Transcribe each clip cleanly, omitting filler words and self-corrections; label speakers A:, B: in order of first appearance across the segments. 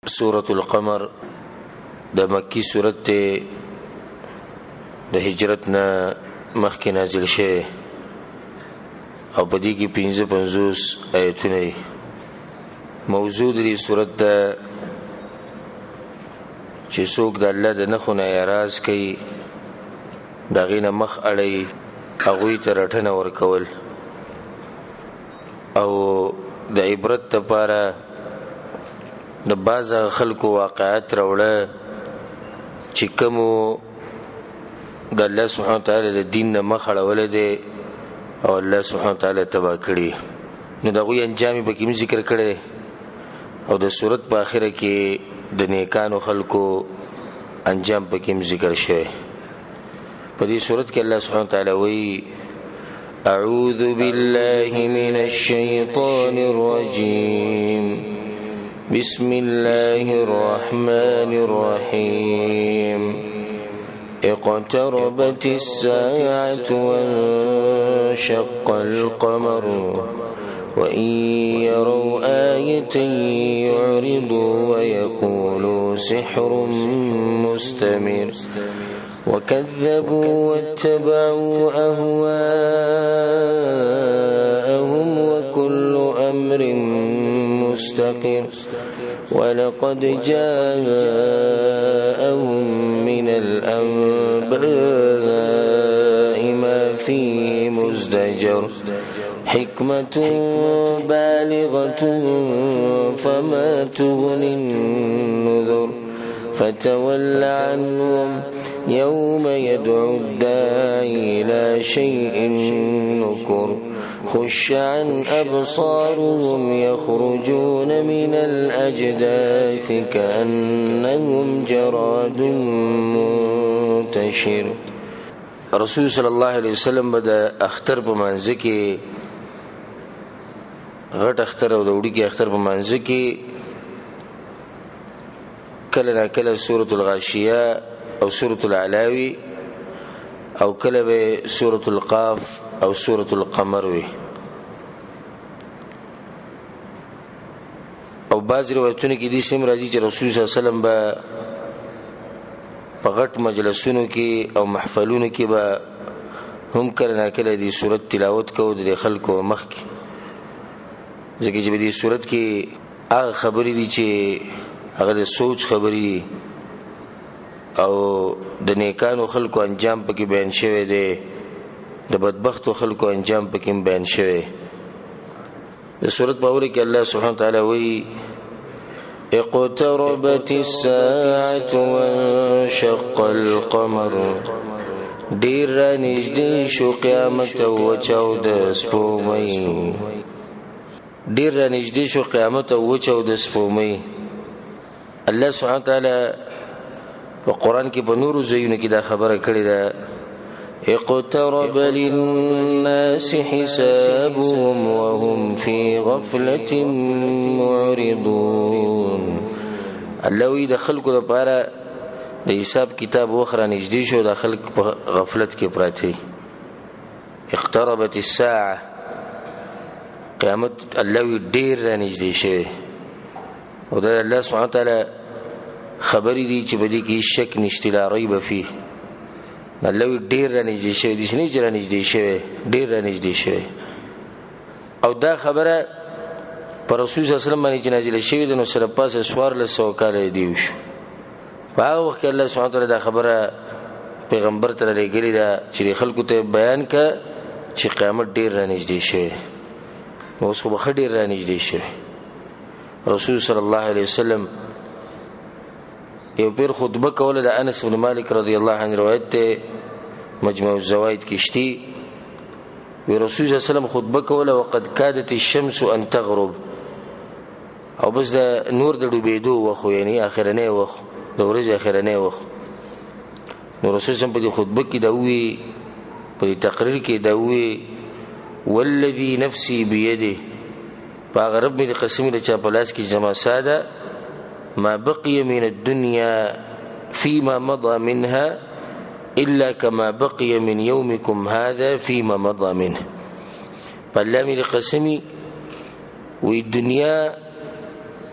A: سورة القمر د مکی سورت ته، د هجرت نه مخکې نازل شوی او په دې کې 55 آیتونه دي. موضوع د دې سورت ده چې څوک د الله د نښو نه اعراض کوي، د هغې نه مخ اړوي، هغوی ته رټنه ورکول او د عبرت لپاره د بعض خلکو واقعات راوړه چې کومو د الله سبحانه وتعالی د دین نه مخ اړولی دی او الله سبحانه وتعالی تباه کړي، نو د هغوی انجام یې پکې هم ذکر کړی او د سورت په آخره کې د نیکانو خلکو انجام پکې هم ذکر شوی. په دې سورت کې الله سبحانه وتعالی وایي: أعوذ بالله من الشيطان الرجيم، بسم الله الرحمن الرحيم، اقتربت الساعة وانشق القمر وإن يروا آية يعرضوا ويقولوا سحر مستمر، وكذبوا واتبعوا أهواءهم وكل أمر مستقر، ولقد جاءهم من الأنباء ما فيه مزدجر، حكمة بالغة فما تغني النذر، فتول عنهم يوم يدعو الداعي إلى شيء نكر، خش عن أبصارهم يخرجون من الأجداث كأنهم جراد منتشر. رسول صلی الله علیه وسلم به د اختر په منځ کې، غټ اختر او د وړوکي اختر په منځ کې، کله نا کله سورة الغاشیه او سورة العلاوي او کله به سورة القاف او سورة القمر وي. او بعض روایتونو کې دې سم راځي چې رسول صلی الله علیه وسلم به په غټ مجلسونو کې او محفلونو کې به هم کله نا کله دې سورت تلاوت کو د خلکو مخ کې، ځکه چې په دې سورت کې هغه خبرې دي چې هغه د سوچ خبرې دي او د نیکانو خلکو انجام پکې بیان شوی دی، د بدبختو خلکو انجام پکې هم بیان شوی. د سورت په اول کې الله سبحانه وتعالی وایي: اقتربت الساعة وانشق القمر، ډیر را نږدې شو قیامت او وچاو د سپوږمۍ، ډیر را نږدې شو قیامت او وچاو د سپوږمۍ. الله سبحانه وتعالی په قرآن کې په نورو ځایونو کې دا خبره کړې ده: اقترب للناس حسابهم وهم في غفلة معرضون. الله وی د خلکو لپاره د حساب کتاب وخت را نږدې شو، د خلک په غفلت کې پراته. اقتربت الساعة، قیامت الله وی ډیر را نږدې شوی. او دا الله سبحانه وتعالی خبرې دي چې په دې کې شک نشته، لا ریب فيه. الله وی ډیر را نږدې شوی دي، نه چې را نږدې شوی، ډیر را نږدې شوی. او دا خبره پر رسول صلی الله علیه وسلم باندې چې نازله شوې ده، نو سره پاسه 1400 کاله دی وشو. په هغه وخت کې الله سبحانه وتعالی دا خبره پیغمبر ته رالیږلې ده چې د خلکو ته بیان کړه چې قیامت ډیر را نږدې شوی. نو اوس خو به ښه ډیر را نږدې شوی. رسول صلی الله علیه وسلم یو پیر خطبه کوله، د انس بن مالک رضی الله عنه روایت ته، مجمع الزوائد کې شتي، وی رسول صلی الله علیه وسلم خطبه کوله، وقد کادت الشمس ان تغرب، او بس د نور د ډوبېدو وخت، یعنی اخرنی وخت، د ورځې اخرنی وخت. نو رسول صلی الله علیه وسلم په دې خطبه کې دا ووی، په دې تقریر کې دا ووی: والذي نفسي بيده، په هغه رب مې د قسم د چا په لاس کې زما ساده، ما بقي من الدنيا فيما مضى منها إلا كما بقي من يومكم هذا فيما مضى منه. په الله مې د قسمي وی دنیا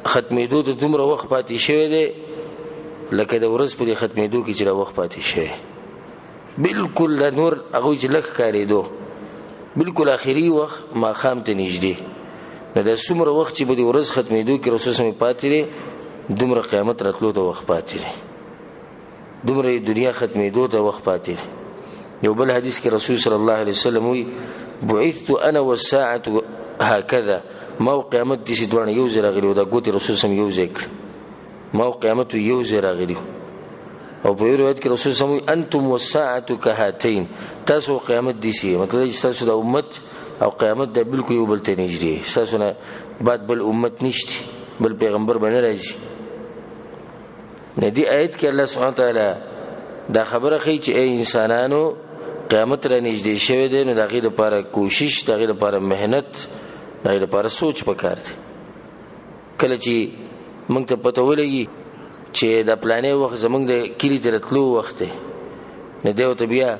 A: ختمېدو ته دومره وخت پاتې شوی دی لکه د ورځ په دې ختمېدو کې چې دا وخت پاتې شوی، بالکل دا نور هغوی چې لږ ښکارېدو، بالکل آخري وخت ماښام ته نږدې. نو دا څومره وخت چې په دې ورځ ختمېدو کې رسول سم پاتې دی، دومره قیامت راتلو ته وخت پاتې دی، دومره دنیا ختمېدو ته وخت پاتې دی. یو بل حدیث کې رسول صلی الله علیه وسلم وی بعثت انا والساعه هكذا، ما او قیامت دې چې دواړه یو ځای راغلي وو، دا ګوتې رسول سم یو ځای کړ، ما او قیامت یو ځای راغلي. او په یو روایت کې رسول سم وی انتم والساعه كهاتين، تاسو قیامت دې شي، مطلب چې تاسو د امت او قیامت د بالکل یو بل ته نږدې، تاسو نه بعد بل امت نشته، بل پیغمبر به نه راځي. نه دې آیت کې الله سبحانه وتعالی دا خبره ښیي چې ای انسانانو قیامت را نږدې شوی دی، نو د هغې دپاره کوشش، د هغې دپاره محنت، د هغې دپاره سوچ پکار دی. کله چې موږ ته پته ولګي چې د پلانې وخت زموږ د کلي ته راتلو وخت دی، نو دی ورته بیا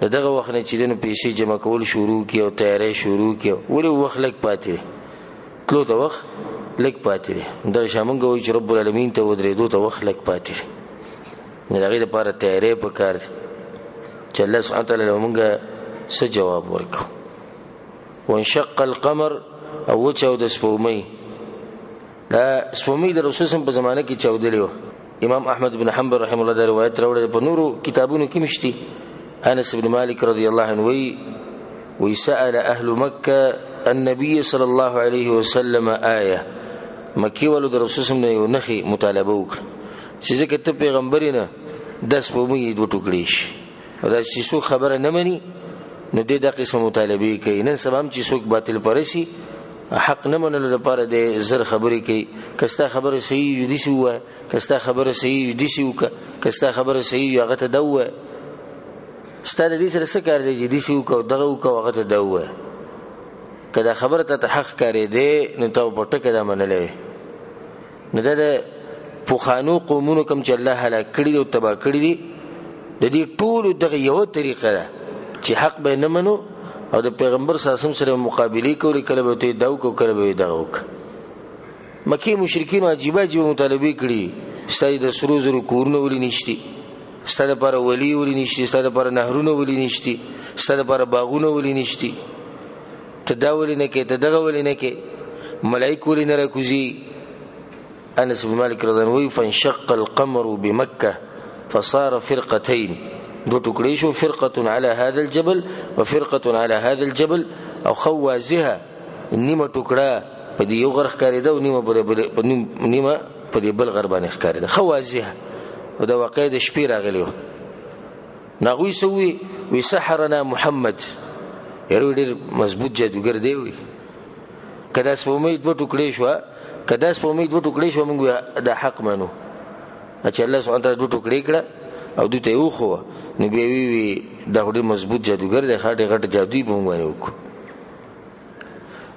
A: د دغه وخت نه چې دی نو پیسې جمع کول شروع کړي او تیاری شروع کړي. ولې وخت لږ پاتې دی، تلو ته وخت لږ پاتې دی. دغه شان موږ وایو چې رب العالمین ته ودرېدو ته وخت لږ پاتې دی، نو د هغې دپاره تیاری پکار دی چې الله سبحانه وتعالی له موږ څه جواب ورکړو. وانشق القمر، او وچاود سپوږمۍ. دا سپوږمۍ د رسول سم په زمانه کې چاودلې وه. امام احمد بن حنبل رحمه الله دا روایت راوړی، په نورو کتابونو کې مشتي. انس بن مالک رضی الله عنه وی سأل اهل مکه النبي صلى الله عليه وسلم آیه، مکی ولو د رسول سم نه یو نخي مطالبه وکړه چې ځکه ته پیغمبر نه د سپوږمۍ دوه ټوکړې شي، او دا چې څوک خبره نه مني نو دې دا قسم مطالبه کوي. نن سبا هم چې څوک باطل پرسي حق نه منلو لپاره د زر خبرې کوي، که ستا خبره صحیح وي داسې ووایه، که ستا خبره صحیح وي داسې وکړه، که ستا خبره صحیح وي هغه ته دا ووایه. ستا د دې سره څه کار دی چې داسې وکړه او دغه وکړه او هغه ته دا ووایه؟ که دا خبره تا ته حق ښکارېدی نو تا به په ټکه دا منلی وی. نو دا د پخوانو قومونو کوم چې الله هلاک کړي دي او تباه کړي دي، د دې ټولو دغه یوه طریقه ده چې حق به یې نه منو او د پیغمبر صلی الله علیه وسلم سره مقابلې کولې، کله به ورته دا وکړه کله به یې دغه وکړه. مکې مشرکینو عجیبه عجیبه مطالبې کړي، ستا د سرو زرو کورونه ولې نشتي، ستا دپاره ولي ولې نشتي، ستا دپاره نهرونه ولې نشتي، ستا دپاره باغونه ولې نشتي، ته دا ولې نه کوې، ته دغه ولې نه کوې، ملایک ولې نه راکوزي. انس بن مالک رضی الله عنه فانشق القمر بمکه فصار فرقتين، دو ټوکړې شو، فرقه على هذا الجبل وفرقه على هذا الجبل. او خو واضحه نیمه ټوکړه په دې یو غر ښکارېده او نیمه نیمه په دې بل غر باندې ښکارېده، خو واضحه. او دا واقع د شپې راغلی وه. نو هغوی څه ووایي؟ وی سحرنا محمد، یاره ډېر مضبوط جادوګر دی. وی که دا سپوږمۍ دوه ټوکړې شوه، که دا سپوږمۍ دوه ټوکړې شوه، موږ دا حق منو چې الله سبحانه وتعالی دوه ټوکړې کړه او دوی ته یې وښوه، نو بیا وی وی دا خو ډېر مضبوط جادوګر دی، ښه ډېر غټ جادو یې په موږ باندې وکړو.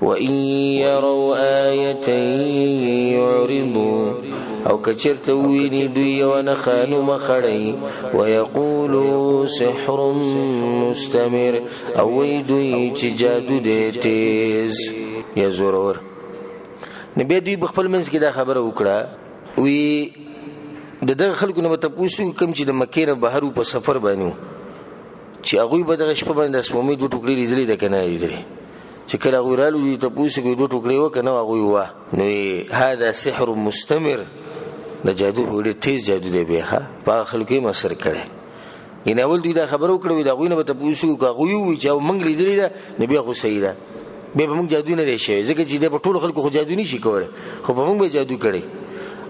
A: وَإِن يَرَوْا آيَةً يُعْرِضُوا، او کچرته وویني دوی یوه نښه نو مخ اړوي. وَيَقُولُوا سِحْرٌ مُسْتَمِرٌ، او وایي دوی چې جادو دی تیز یا زورور. نو بیا دوی په خپل منځ کې دا خبره وکړه، وی د دغه خلکو نه به تپوس وکړو کوم چې د مکې نه بهر وو په سفر باندې وو، چې هغوی به دغه شپه باندې د سپوږمۍ دوه ټوکړې لیدلې ده که نه لیدلې. چې کله هغوی رالو دوی تپوس وکړو دوه ټوکړې وه که نه، هغوی وه. نو هذا سحر مستمر، د جادو خو ډېر تیز جادو دی، بیا ښه په هغه خلکو یې اثر کړی. یعنې اول دوی دا خبره وکړه، وایي د هغوی نه به تپوس وکړو، که هغوی ووایي چې موږ لیدلې ده نو بیا خو صحیح ده، بیا به موږ جادو نه دی شوی، ځکه چې دی په ټولو خلکو خو جادو نه شي کولی، خو په موږ به جادو کړی.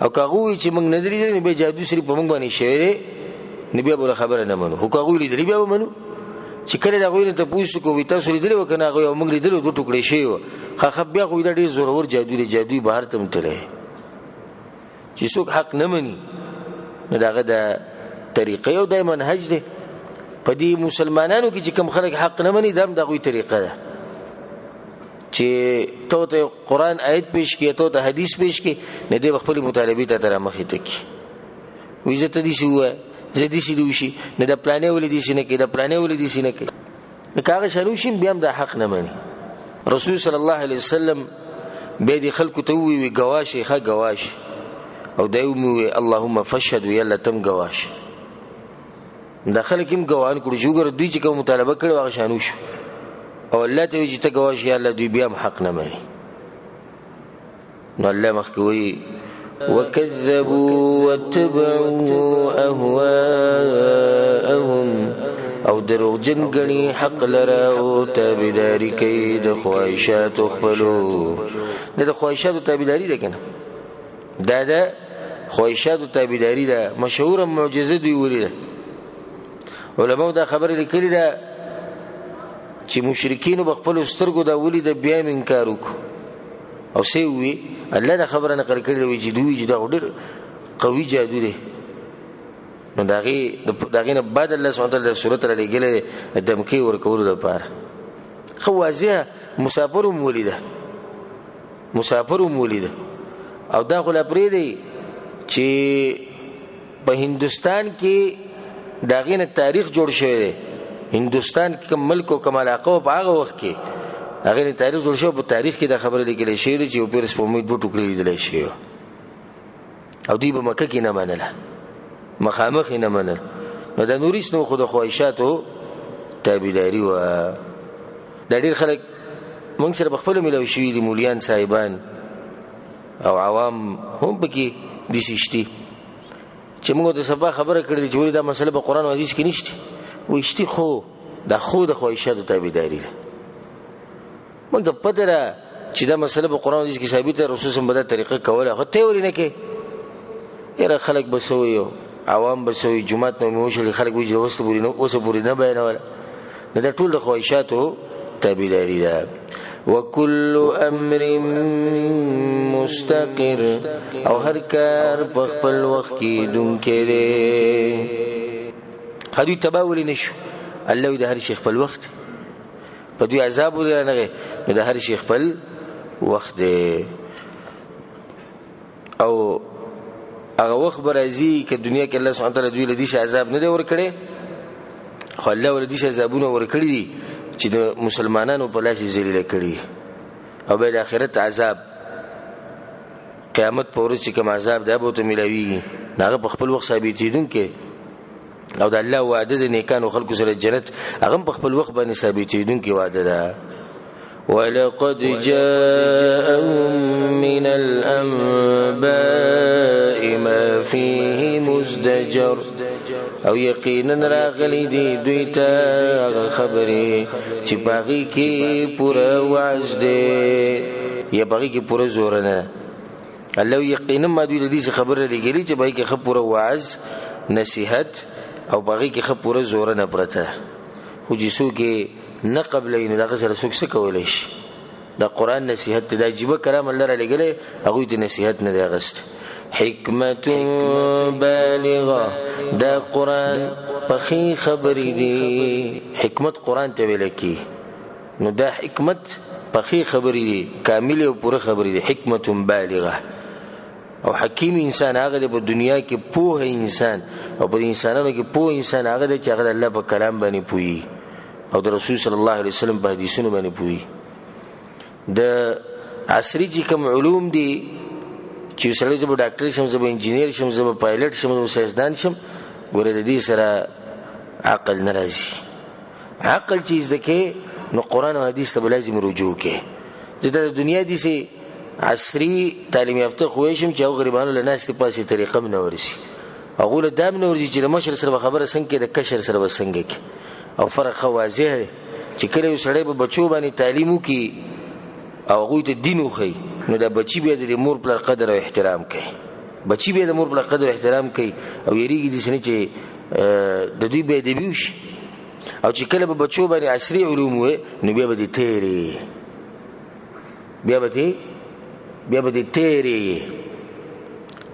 A: او که هغوی ووایي چې موږ نه دی لیدلی نو بیا جادو صرف په موږ باندې شوی دی، نو بیا به خبره نه منو. خو که هغوی لیدلې بیا به منو. چې کله د هغوی نه تپوس وکړو وایي تاسو لیدلې وه که نه، هغوی او موږ لیدلې دوه ټوکړې شوي وه. ښه بیا خو دا ډېر زورور جادو دی، جادو یې بهر ته هم تللی. چې څوک حق نه مني نو د هغه د طریقې او د منهج دی. په دې مسلمانانو کې چې کوم خلک حق نه مني دا هم د هغوی طریقه ده، چې ته ورته قرآن آیت پیش کړي، ته ورته حدیث پیش کړي، نو دی به خپلې مطالبې ته ته رامخې ته کړي. وایي زه ته داسې ووایه، زه داسې دې وشي، نو د پلانې ولې داسې نه کوي، د پلانې ولې داسې نه کوي. نو که هغه شان وشي بیا هم دا حق نه مني. رسول صلی الله علیه وسلم بیا دې خلکو ته ووایي ګواه شئ، ښه ګواه شئ، او دا یې ووایي اللهم فاشهد، وي الله ته هم ګواه شې. دا خلک هم ګواهان کړو چې وګوره دوی چې کومه مطالبه کړې وه هغه شان وشو، او الله ته وایي چې ته ګواه شې، الله دوی بیا هم حق نه مني. نو الله مخکې وایي وکذبوا واتبعوا اهواءهم، او دروغجن ګڼي حق لره او تابعداري کوي د خواهشاتو خپلو. دا د خواهشاتو تابعداري ده که نه؟ دا د خواهشاتو تابعداري ده. مشهوره معجزه دوی ولیده. علماو دا خبره لیکلې ده چې مشرکینو به خپلو سترګو دا ولیده بیا هم انکار وکړو، او څه یې وویل؟ الله دا خبره نقل کړې ده، وایي چې دوی چې دا خو ډېر قوي جادو دی. نو د هغې نه بعد الله سبحانه وتعالی دا سورت رالیږلی دی د دمکې ورکولو لپاره. ښه واضح مسافر هم ولیده، مسافر هم ولیده. او دا خو لا پرېږدئ چې په هندوستان کې د هغې نه تاریخ جوړ شوی دی. هندوستان کې کوم ملک او کوم علاقه وه په هغه وخت کې هغې نه تاریخ جوړ شوی، په تاریخ کې دا خبره لیکل شوې ده چې یو پیر سپوږمۍ دوه ټوکړې لیدلی شوې وه، او دوی به مکه کې نه منله، مخامخ یې نه منل. نو دا نور هېڅ نه، خو د خواهشاتو تابعداري وه. دا ډېر خلک موږ سره په خپلو میلاو شوي دي، مولیان صاحبان او عوام هم پکې داسې شتي چې موږ د سبا خبره کړې چې ولې دا مسله په قرآن او حدیث کې نشته. وایي شتي، خو دا خو د خواهشاتو تابعداري ده. موږ ته پته ده چې دا مسله په قرآن او حدیث کې ثابته، رسول صم به دا طریقه کوله، خو ته یې ولې نه کوې؟ یاره خلک به څه وایي، عوام به څه وایي، جومات نه مې وشړي، خلک وایي چې اوسه پورې نه بیانوله. نو دا ټول د خواهشاتو تابعداري ده. وکل امر مستقر، او هر کار په خپل وخت کې کېدونکی دی. ښه دوی تباه ولې نه شو؟ الله وایي د هر شي خپل وخت، په دوی عذاب ولې رانغی؟ نو د هر شي خپل وخت دی، او هغه وخت به راځي که دنیا کې الله سبحانه وتعالی دوی له داسې عذاب نه دی ورکړی، خو الله ورته داسې عذابونه ورکړي دي چې د مسلمانانو په لاس یې ذلیله کړي، او بیا د آخرت عذاب قیامت په ورځ چې کوم عذاب دی به ورته میلاویږي، نو هغه په خپل وخت ثابتېدونکی، او د الله وعده د نیکانو خلکو سره جنت هغه هم په خپل وخت باندې ثابتېدونکې وعده ده. ولقد جاءهم من الأنباء ما فيه مزدجر، او یقینا راغلی دی دوی ته هغه خبرې چې په هغې کې پوره وعظ دی، یا په هغې کې پوره زورنه. الله یقینا ما دوی ته داسې خبره لېږلې چې په هغې کې ښه پوره وعظ، نصیحت، او په هغې کې ښه پوره زورنه پرته. خو چې څوک یې نه قبلوي نو د هغه سره څوک څه کولی شي؟ د قرآن نصیحت دی، د عجیبه کلام الله رالیږلی، هغوی ته نصیحت نه دی اخیستی. حکمت بالغه، دا قرآن پخې خبرې دي. حکمت قرآن ته ویل کېږي، نو دا حکمت پخې خبرې دي، کاملې او پوره خبرې دي. حکمت بالغه، او حکیم انسان هغه دی په دنیا کې پوه انسان، او په انسانانو کې پوه انسان هغه دی چې هغه د الله په کلام باندې پوهېږي، او د رسول صلی الله علیه وسلم په حدیثونو باندې پوهېږي. د عصري چې کوم علوم دي چې سړی زه به ډاکټر شم، زه به انجینر شم، زه به پایلټ شم، زه به ساینسدان شم، ګوره د دې سره عقل نه راځي. عقل چې زده کې نو قرآن او حدیث ته به لازم رجوع کې. زه د دنیا داسې عصري تعلیم یافته خو شم چې هغو غریبانو له ناستې پاسې طریقه هم نه ورسي، هغو له دا هم نه ورځي چې د مشر سره به خبره څنګه کې، د کشر سره به څنګه کې. او فرق ښه واضح دی چې کله یو سړی په بچو باندې تعلیم وکړي او هغوی ته دین وښیي، نو دا بچي بیا د مور پلار قدر او احترام کوي، بچي بیا د مور پلار قدر او احترام کوي، او یریږي داسې نه چې د دوی بې ادبي وشي. او چې کله به بچو باندې عصري علوم وي نو بیا به دې تېرې، بیا به دې تېرې.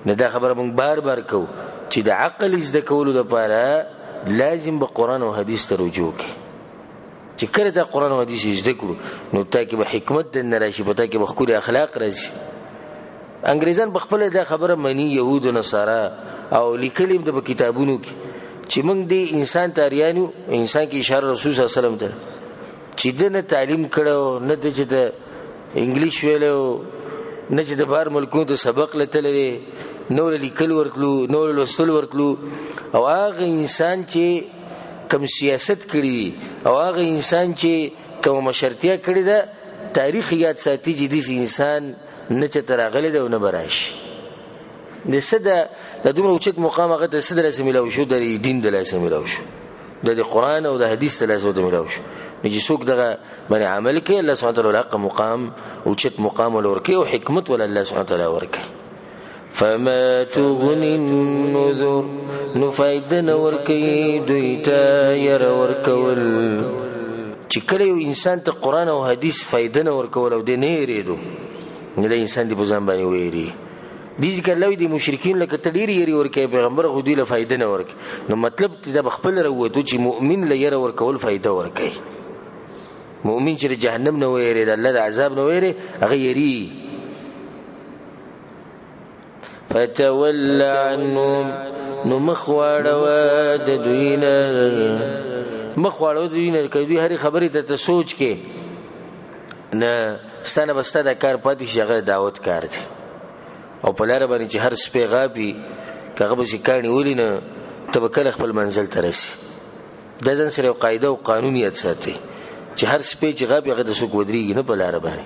A: نو دا خبره موږ بار بار کوو چې د عقل زده کولو لپاره لازم به قرآن او حدیث ته رجوع کړي. چې کله تا قرآن او حدیث زده کړو نو تا کې به حکمت دننه راشي، په تا کې به ښکلي اخلاق راځي. انګریزان په خپله دا خبره مني، یهود و نصارا، او لیکلي هم ده په کتابونو کې چې موږ دې انسان ته اریان یو، انسان کې اشاره رسول صلی الله علیه وسلم ته چې ده نه تعلیم کړی و، نه ده چې ده انګلیش ویلی و، نه چې د بهر ملکونو ته سبق لتلی دی، نه له لیکل ورتلو، نه له لوستل ورتلو. او هغه انسان چې کوم سیاست کړی دی او هغه انسان چې کومه مشرتیا کړې ده، تاریخ یاد ساتي چې داسې انسان نه چېرته راغلی دی او نه به راشي. د څه د دومره اوچت مقام هغه ته څه د لاسه میلاو شو؟ د دین د لاسه میلاو شو، د قرآن او د حدیث د لاسه ورته میلاو شو. نو چې څوک دغه باندې عمل کوي، الله سبحانه وتعالی حق مقام اوچت مقام ول ورکوي او حکمت ول الله سبحانه وتعالی ورکوي. فما تغني النذر، نو فایده نه ورکوي دوی ته یره ورکول. چې کله یو انسان ته قرآن او حدیث فایده نه ورکول او دی نه یېرېدو، نو دا انسان دې په ځان باندې ویري. دې ځکه الله وایي د مشرکین لکه ته ډېرې یرې ورکوې، پیغمبر خو دوی له فایده نه ورکوي. نو مطلب ته دا به خپل راووتو چې مؤمن له یره ورکول فایده ورکوي. مؤمن چې د جهنم نه ویري، د الله د عذاب نه ویري، هغه یري. فتول عنهم، نو مخ واړوه د دوی نه، مخ واړوه د دوی نه. که دوی هرې خبرې ته ته سوچ کې نه، ستا نه به ستا دا کار پاتې شي، هغه دعوت کار دی. او په لاره باندې چې هر سپی غاپي، که هغه به چې کاڼي ولي، نه ته به کله خپل منزل ته رسي. دا ځان سره یو قاعده او قانون یاد ساتي چې هر سپی چې غاپي هغه ته څوک ودرېږي نه په لاره باندې.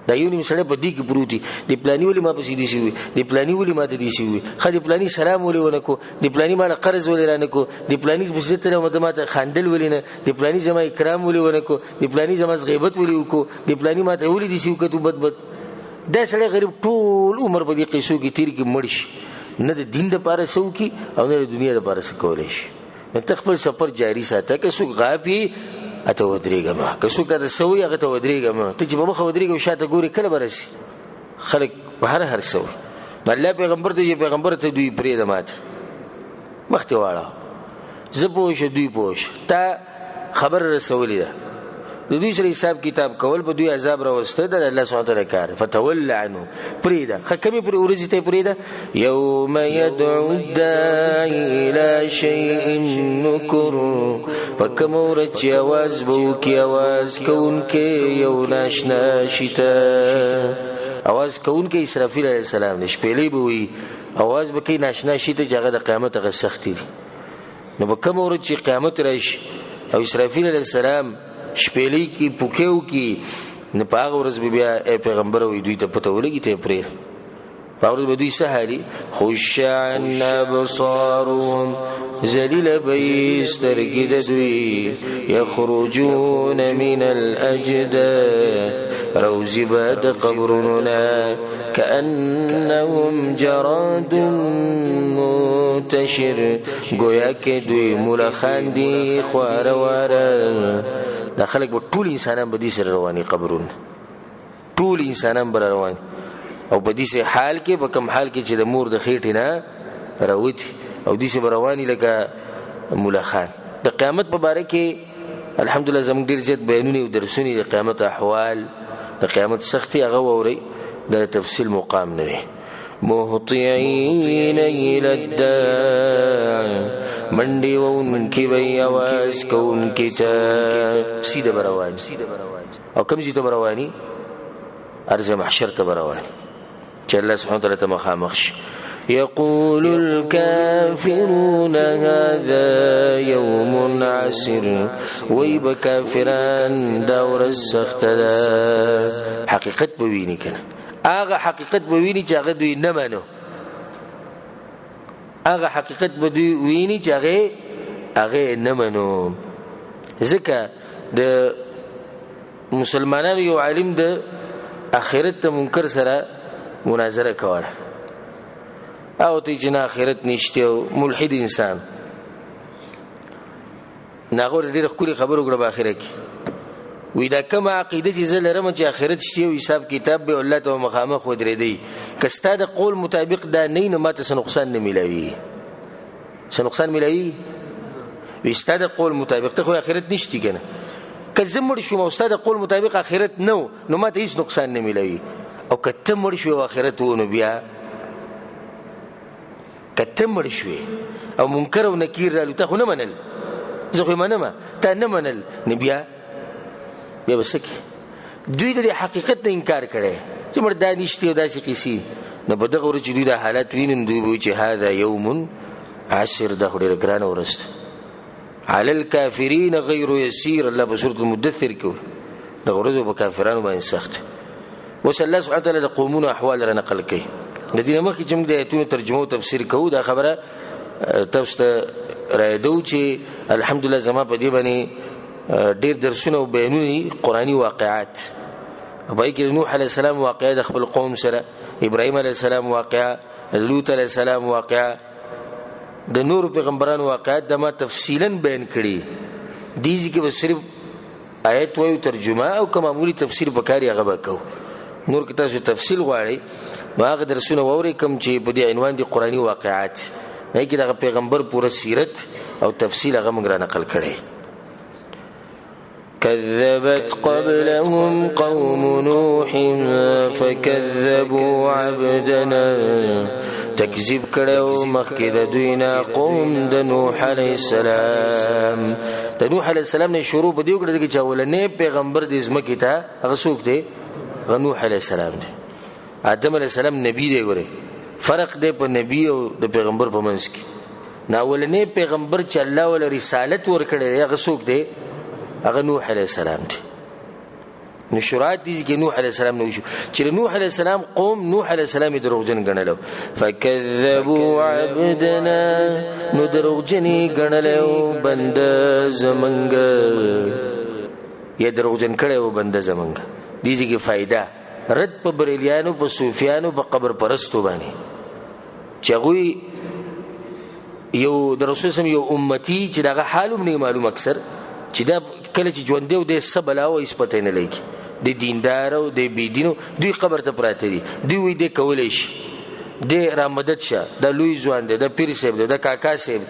A: دا یو نیم سړی په دې کې پروت دی، د پلاني ولې ما پسې داسې وي، د پلاني ولې ما ته داسې وي، ښه د پلاني سلام ولې ونه کړو، د پلاني ما له قرض ولې رانه کړو، د پلاني پسې زه تللی وم ده ما ته خندل ولې نه، د پلاني زما اکرام ولې ونه کړو، د پلاني زما غیبت ولې وکړو، د پلاني ما ته ولې داسې وکتو بد بد. دا سړی غریب ټول عمر په دې قصو کې تېر کړي، مړ شي، نه د دین دپاره څه وکړي او نه د دنیا دپاره څه کولی شي. نو ته خپل سفر جاري ساته، که څوک غاپي اته ودرېږه مه، که څوک راته څه وایي هغه ته ودرېږه مه. ته چې په مخه ودرېږې او شاته ګورې کله به رسي؟ خلک په هر هر څه وایي. نو الله پیغمبر ته چې پیغمبر ته دوی پرېږده، ما ته مخ دې واړوه، زه پوه شم دوی پوه شو، تا خبره رسولې ده، د دوی سره حساب کتاب کول، په دوی عذاب راوسته، دا د الله سبحانه وتعالی کار. فتول عنه، پرېږده. ښه کمې پرې ورځې ته یې پرېږده. یوم یدعو الداعي الی شیء نکر، په کومه ورځ چې اواز به وکړي اواز کوونکی یو ناشنا شي ته. اواز کوونکی اسرافیل علیه السلام دی، شپېلۍ به وي، اواز به کوي ناشنا شي ته چې هغه د قیامت هغه سختي دي. نو په کومه ورځ چې قیامت راشي او اسرافیل علیه السلام شپېلۍ کې پوکې وکړي، نو په هغه ورځ به بیا ای پیغمبر وایي دوی ته پته ولګي، ته یې پرېږده. په هغه ورځ به دوی څه حالي؟ خشعن ابصارهم، ذلیله به یې سترګې د دوی، یخرجون من الاجداث، روزي به د قبرونو نه، کأنهم جراد منتشر، ګویا کې دوی ملخان دي خواره واره. دا خلک به ټول انسانان به دې سره رواني قبرونه، ټول انسانان به روان او په داسې حال کې، په کوم حال کې چې د مور د خېټې نه راوتي او داسې به رواني لکه ملخان. د قیامت په باره کې الحمدلله زموږ ډېر زیات بیانونه او درسونه د قیامت احوال، د قیامت سختي هغه واورئ، دا د تفصیل مقام نه دی. مهطعین الی الداع، منډې وونکي به یې اواز کوونکي ته، سیده به روان او کوم ځای ته به رواني؟ ارض محشر ته به رواني چې الله سبحانه وتعالی ته مخامخ شي. يقول الكافرون هذا يوم عسر، وی به کافران دا ورځ سخته ده. حقیقت به ویني که نه، هغه حقیقت به ویني چې هغه دوی نه منو، هغه حقیقت به دوی ویني چې هغه نه منو. ځکه د مسلمانانو یو عالم د آخرت ته منکر سره مناظره کوله، او ته چې نه آخرت نشته او ملحد انسان، نو هغه ورته ډېره ښکلې خبره وکړه په آخره کې. وی دا کومه عقیده چې زه لرم چې آخرت شته او حساب کتاب به الله ته مخامخ ودرېدی، که ستا د قول مطابق دا نه وي نو ما ته څه نقصان نه میلاوي. څه نقصان میلاوي؟ وی ستا د قول مطابق ته خو آخرت نشته که نه، که زه مړ شوم او ستا د قول مطابق آخرت نه و نو ما ته هېڅ نقصان نه میلاوي، او که ته مړ شوې او آخرت و نو بیا که ته مړ شوې او منکر او نکیر رالو، تا خو نه منل، زه خو یې منم، تا نه منل، نو بیا به څه کوې؟ دوی د دې حقیقت نه انکار کړی چې مړ دا نشته او داسې قصې. نو په دغه ورځ چې دوی دا حالت ویني نو دوی به وایي چې هذا یوم عسر، دا خو ډېره ګرانه ورځ ده. علی الکافرین غیر یسیر، الله په سورة المدثر کې وایي دغه ورځ په کافرانو باندې سخت. اوس الله سبحانه وتعالی د قومونو احوال را نقل کوي. د دې نه مخکې چې موږ د آیتونو ترجمه او تفسیر کوو دا خبره تاسو ته رایادوو چې الحمدلله زما په دې باندې ډېر درسونه او بیانونه قرآني واقعات، په هغې کې د نوح علیه السلام واقعه د خپل قوم سره، ابراهیم علیه السلام واقعه، لوط علیه السلام واقعه، د نورو پیغمبرانو واقعات دا ما تفصیلا بیان کړي. دې ځای کې به صرف آیت وایو ترجمه او که معمولي تفسیر په کار یې هغه به کوو. نور که تاسو تفصیل غواړئ نو هغه درسونه واورئ کوم چې په دې عنوان دي قرآني واقعات، هغې کې دغه پیغمبر پوره سیرت او تفصیل هغه موږ را نقل کړی. كذبت قبلهم قوم نوح فكذبوا عبدنا، تکذیب کړو مخکې د دوی نه قوم د نوح علیه السلام. د نوح علیه السلام نه شروع په دې وکړه چې اولنی پیغمبر د ځمکې ته هغه څوک دی؟ هغه نوح علیه السلام دی. آدم علیه السلام نبی دی. ګورئ فرق دی په نبی او د پیغمبر په منځ کې. نو اولنی پیغمبر چې الله وله رسالت ورکړی دی هغه څوک دی؟ هغه نوح علیه السلام دی. نو شروعات دي چې نوح علیه السلام نه وشو چې نوح علیه السلام قوم نوح علیه السلام یې دروغجن ګڼلو. فکذبوا عبدنا، نو دروغجن یې ګڼلی و بنده زمونږ، یا دروغجن کړی و بنده زمونږ. دې ځای کې فایده رد په بریلیانو، په صوفیانو، په قبر پرستو باندې چې هغوی یو د رسول سم یو امتي چې د هغه حال هم نه معلوم اکثر، چې دا کله چې ژوندی و دی څه بلا وه هېڅ پته یې نه لګي، دی دیندار او دی بېدین و، دوی قبر ته پراته دي، دوی وایي دی کولی شي، دی را مدد شه، دا لوی ځوان دی، دا پیر صاحب دی، دا کاکا صاحب.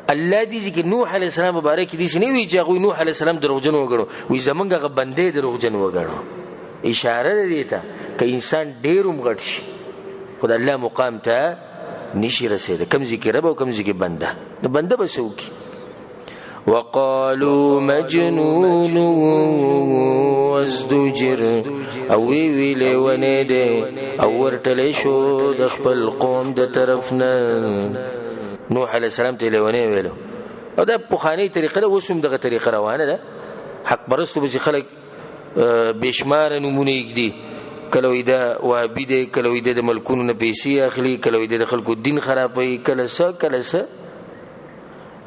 A: الله دې چې نوح علیه السلام مبارک دې نه وي چې هغوی نوح علیه السلام دروغجن وګڼو، وایي زمونږ هغه بندی دروغجن وګڼو. اشاره ده دې ته که انسان ډېر هم غټ شي خو د الله مقام ته نشي رسېدی. کوم ځای کې رب او کوم ځای کې بنده، نو بنده به څه وکړي؟ وقالوا مجنون وازدجر، او وی وی لیونی دی او ورټلی شو د خپل قوم د طرف نه. نوح علیه السلام ته لیونی ویلو. او دا پخوانۍ طریقه ده، اوس هم دغه طریقه روانه ده. حق پرستو پسې خلک بېشماره نومونه ږدي، کله وایي دا وهابي دی، کله وایي دا د ملکونو نه پیسې اخلي، کله وایي دا د خلکو دین خرابوي، کله څه کله څه.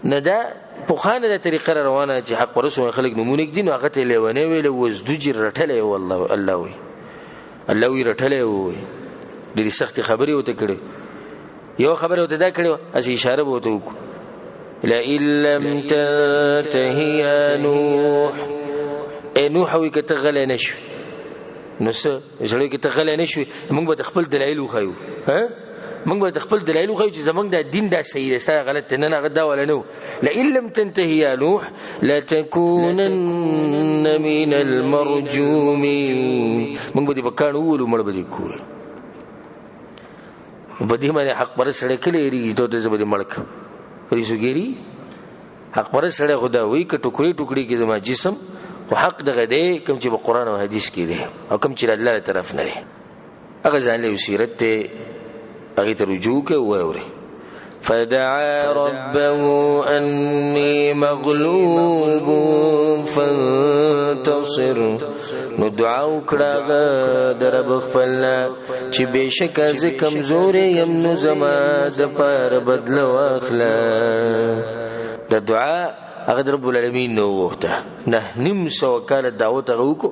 A: نه دا پخوانه دا طریقه را روانه چې حق پرستو خلک نومونه ږدي، نو هغه ته یې لیونی ویلی، وازدجر رټلی والله. الله وایي، الله وایي رټلی ووایي. ډېرې سختې خبرې ورته کړې. یو خبره ورته دا کړې وه، هسې اشاره به ورته وکړو، لئن لم تنتهي یا نوح، ای نوح وایي که ته غلی نه شوې نو څه سړی که ته غلی نه شوې موږ به د خپل دلایل وښیو، موږ به د خپل دلایل وښیو چې زموږ دا دین دا صحیح دی، ستا غلط دی. نه نه، هغه دا والا نه و. لئن لم تنتهي یا نوح لتکونن من المرجومین، موږ به دې په کاڼو وولو، مړ به دې کړو. په دې باندې حق پرست سړی کله هېرېږي، ته ورته زه به دې مړ کړم. په دې څوک هېرېږي؟ حق پرست سړی خو دا وایي که ټوکرې ټوکرې کړي زما جسم، خو حق دغه دی کوم چې په قرآن او حدیث کې دی او کوم چې د الله له طرف نه دی. هغه ځان له یو سیرت دی، هغې ته رجوع کوي او واورئ. فدعا ربه أني مغلوب فانتصر، نو دعا وکړه هغه د رب خپل نه چې بېشکه زه کمزوری یم، نو زما دپاره بدله واخله. د دعا هغه د رب العالمین نه وغوښته. 950 کاله دعوت هغه وکړو،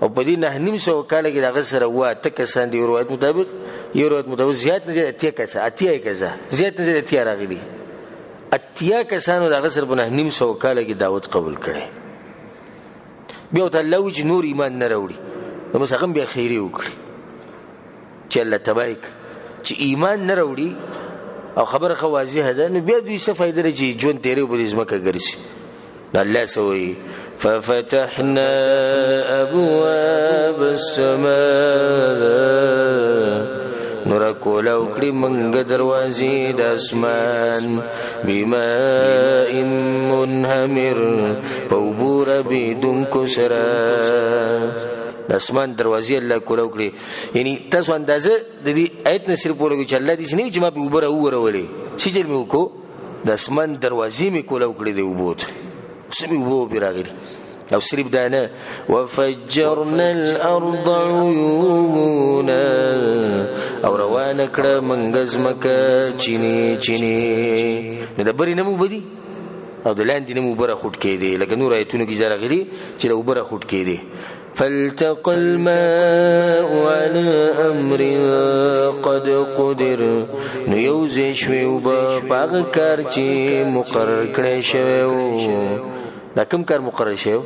A: او په دې 950 کاله کې د هغه سره وه اته کسان دي، یو روایت مطابق، یو روایت مطابق زیات نه زیات اتیا کسان، اتیا یې کسان زیات نه زیات اتیا راغلي، اتیا کسانو د هغه سره په 950 کاله کې دعوت قبول کړی. بیا ورته الله وایي چې نور ایمان نه راوړي، نو بس هغه هم بیا خیرې وکړي چې الله تباه یې کړ. چې ایمان نه راوړي او خبره ښه واضحه ده، نو بیا دوی څه فایده لري چې ژوند تېروي په دې ځمکه ګرځي. نو الله څه وایي؟ ففتحنا أبواب السماء، نو راکوله وکړي موږ دروازې د اسمان، بماء منهمر، په اوبو ربېدونکو سره. د اسمان دروازې الله کولاو کړې. یعنی تاسو اندازه د دې آیت نه صرف ولګوئ چې الله دې نه چې ما په اوبه راوورولې، څه چل مې وکړو؟ د اسمان دروازې مې کولاو کړې د اوبو ته، څه مې اوبه پرې راغلي. او صرف دا نه، وفجرنا الارض عيونا، او روانه کړه مونږ ځمکه چینې چینې. نو د برې نه مو اوبه دي او د لاندې نه مو اوبه راخوټ کېدې، لکه نور آیتونو کې چې راغلي چې د اوبه راخوټ کېدې. فالتقى الماء على امر قد قدر، نو یو ځای شوې اوبه په هغه کار چې مقرر کړی شوی و. دا کوم کار مقرر شوی؟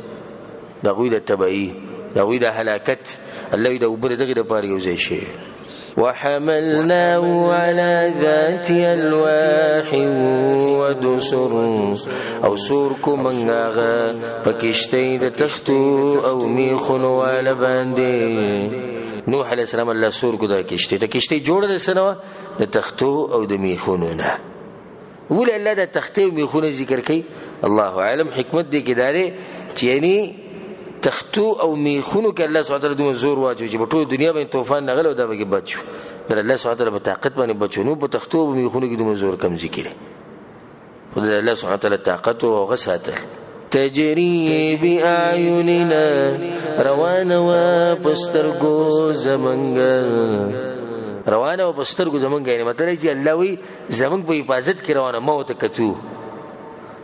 A: د هغوی د تبعي، د هغوی د هلاکت. الله یې د اوبه د دغې دپاره یو ځای شوی. وحملناه على ذات الواح ودسر، او سور کو مونږ هغه په کښتۍ د تختو او میخونو واله باندې. نوح علیه السلام الله سور کو دا کښتۍ، د کښتۍ جوړه د څه نه وه؟ د تختو او د میخونو نه. ولې الله د تختې او میخونه ذکر کوي؟ الله عالم. حکمت دې کې دا دی چې یعنی تختو او میخونو کې الله سبحانه وتعالی دومره زور واچو چې په ټوله دنیا باندې طوفان راغلی او دا پکې بچ شو. د الله سبحانه وتعالی په طاقت باندې بچ شو. نو په تختو او میخونو کې دومره زور کم ذکر دی، خو د الله سبحانه وتعالی طاقت او هغه ساتل. تجری بأعیننا، روانه وه په سترګو زمونږ، روانه وه په سترګو زمونږ. یعنې مطلب چې الله وایي زمونږ په حفاظت کې روانه، ما ورته کتو.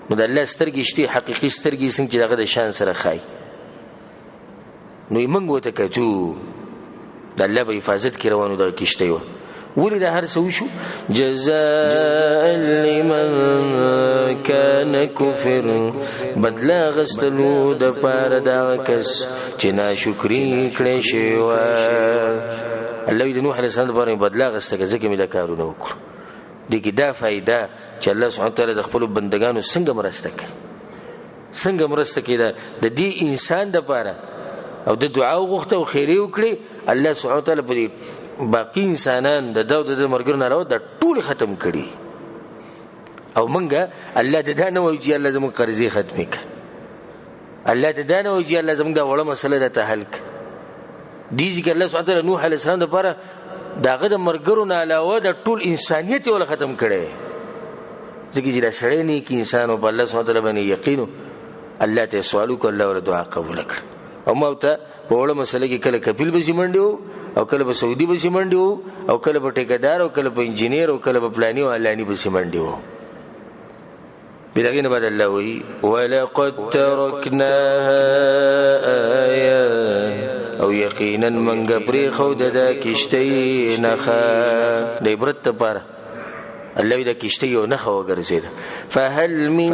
A: نو د الله سترګې شته، حقیقي سترګې څنګه چې د هغه د شان سره ښایي، نو یې موږ ورته کتو. د الله په حفاظت کې روانو دغه کښتۍ وه. ولې دا هر څه وشو؟ جزاء لمن كان کفر، بدله اخیستلو دپاره د هغه کس چې ناشکري کړی شوې وه. الله وایي د نوح علیه السلام دپاره مې بدله اخیسته که ځکه مې دا کارونه وکړو. دې کې دا فایده چې الله سبحانه وتعالی د خپلو بندګانو څنګه مرسته کوي، څنګه مرسته کوي د دې انسان دپاره. او د دعا وغوښته او خیرې وکړې، الله سبحانه وتعالی په دې باقي انسانان د ده او د ده ملګرو نه علاوه دا ټول ختم کړي. او موږ الله ته دا نه وایو چې الله زموږ قرضې ختمې کړه، الله ته دا نه وایو چې الله زموږ دا وړه مسله راته حل کړه. دې ځای کې الله سبحانه وتعالی نوح علیه السلام دپاره د هغه د ملګرو نه علاوه د ټول انسانیت یې وله ختم کړی، ځکه چې دا سړی نیک انسان و، په الله سبحانه وتعالی باندې یقین و، الله ته یې سوال وکړ، الله ورته دعا قبوله کړه. او ما ورته په وړه مسله کې کله کپیل پسې منډې وو، او کله په سعودي پسې منډې وو، او کله په ټیکهدار، او کله په انجینر، او کله په پلاني او علاني پسې منډې وو. بیا د هغې نه بعد الله وایي ولقد ترکناها آیة، او یقینا موږ پرېښوده دا کښتۍ نښه د عبرت دپاره. الله وایي دا کښتۍ یو نښه وګرځېده. فهل من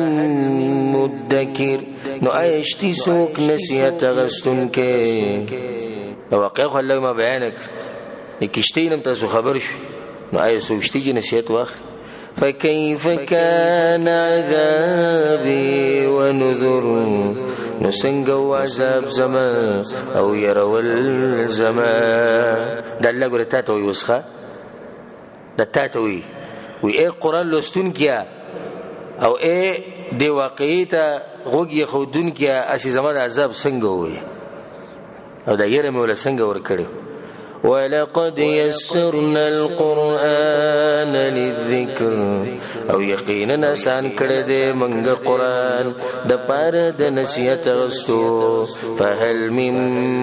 A: مدکر، نو آیا شتي څوک نصیحت اخیستونکی؟ دا واقعه خو الله ما بیان کړه، د کښتۍ نه هم تاسو خبر شو، نو آیا څوک شتي چې نصیحت واخلي؟ فكيف كان عذابي ونذر، نو څنګه و عذاب زما او يرول زما. دا الله ګوره تا ته وایي اوس ښه، دا تا ته وایي، وایي ای قرآن لوستونکیه او ای دې واقعې ته غوږ ایښودونکیه، هسې زما د عذاب څنګه ووایي او دا یره مې ورله څنګه ورکړې. ولقد يسرنا القرآن للذكر، او یقینا آسان کړی دی موږ قرآن د پاره د نصیحت اخیستو. فهل من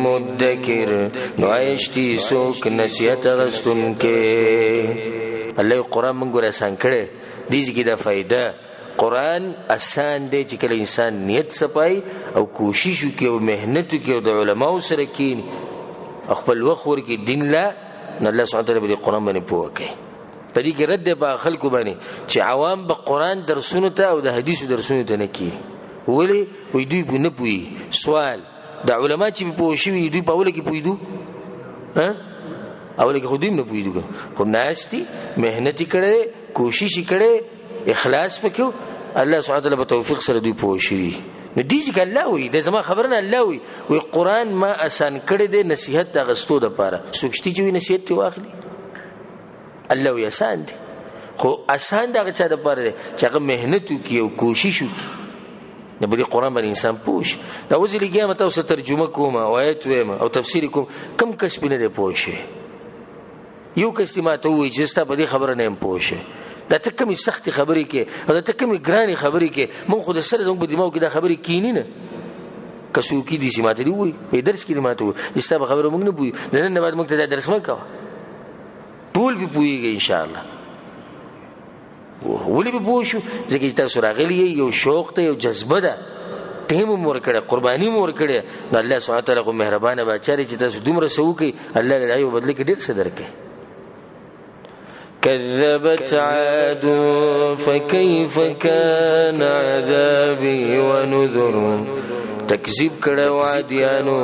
A: مدکر، نو آیا شتي څوک نصیحت اخیستونکی؟ الله یې قرآن موږ ور آسان کړی. دې ځای کې دا فایده، قرآن آسان دی چې کله انسان نیت صفای او کوشش وکړي او محنت وکړي او د علماو سره کښېني او خپل وخت ورکړي دین له، نو الله سبحانه وتعالی به دې قرآن باندې پوهه کوي. په دې کې رد دی په هغه خلکو باندې چې عوام به قرآن درسونو ته او د حدیثو درسونو ته نه کښېني. ولې؟ وایي دوی په نه پوهېږي. سوال، دا علما چې په پوه شوي دي دوی په اوله کې پوهېدو؟ ها؟ اوله کې خو دوی هم نه پوهېدو که نه، خو ناست دي، محنت یې کړی دی، کوشش یې کړی، اخلاص پکې و، الله سبحانه وتعالی په توفیق سره دوی پوه شوي. نو دې ځکه الله وایي، دا زما خبره نه، الله وایي، وایي قرآن ما اسان کړی دی نصیحت د اخیستو دپاره. څوک شته چې وایي نصیحت ترې واخلي؟ الله وایي اسان دی، خو اسان د هغه چا دپاره دی چې هغه محنت وکړي او کوشش وکړي. نه په دې قرآن باندې انسان پوه شي. دا اوس یې لګیا یم، تاسو ته ترجمه کوم او آیت وایم او تفسیر کوم، کم کس پې نه دی پوه شوی. یو کس دې ما ته ووایي چې ستا په دې خبره نه یم پوه شوی، دا ته کومې سختې خبرې کوې او دا ته کومې ګرانې خبرې کوې، موږ خو د سره زموږ په دماغ کې دا خبرې کیني نه. که څوک دي چې ما ته دې ووایي، په درس کې دې ما ته ووایي چې ستا په خبره موږ نه پوهېږو، د نن نه بعد موږ ته دا درس مه کوه. ټول پې پوهېږي انشاءالله. ولې به پوه شو؟ ځکه چې تاسو راغلي یئ، یو شوق دی، یو جذبه ده، ټیم مو ورکړی، قرباني مو ورکړې. نو الله سبحانه وتعالی خو مهربانه باچا دی چې تاسو دومره څه وکړئ، الله له هغې په بدله کې ډېر څه درکوي. كذبت عاد فكيف كان عذابي ونذر. تکذیب کړو عادیانو،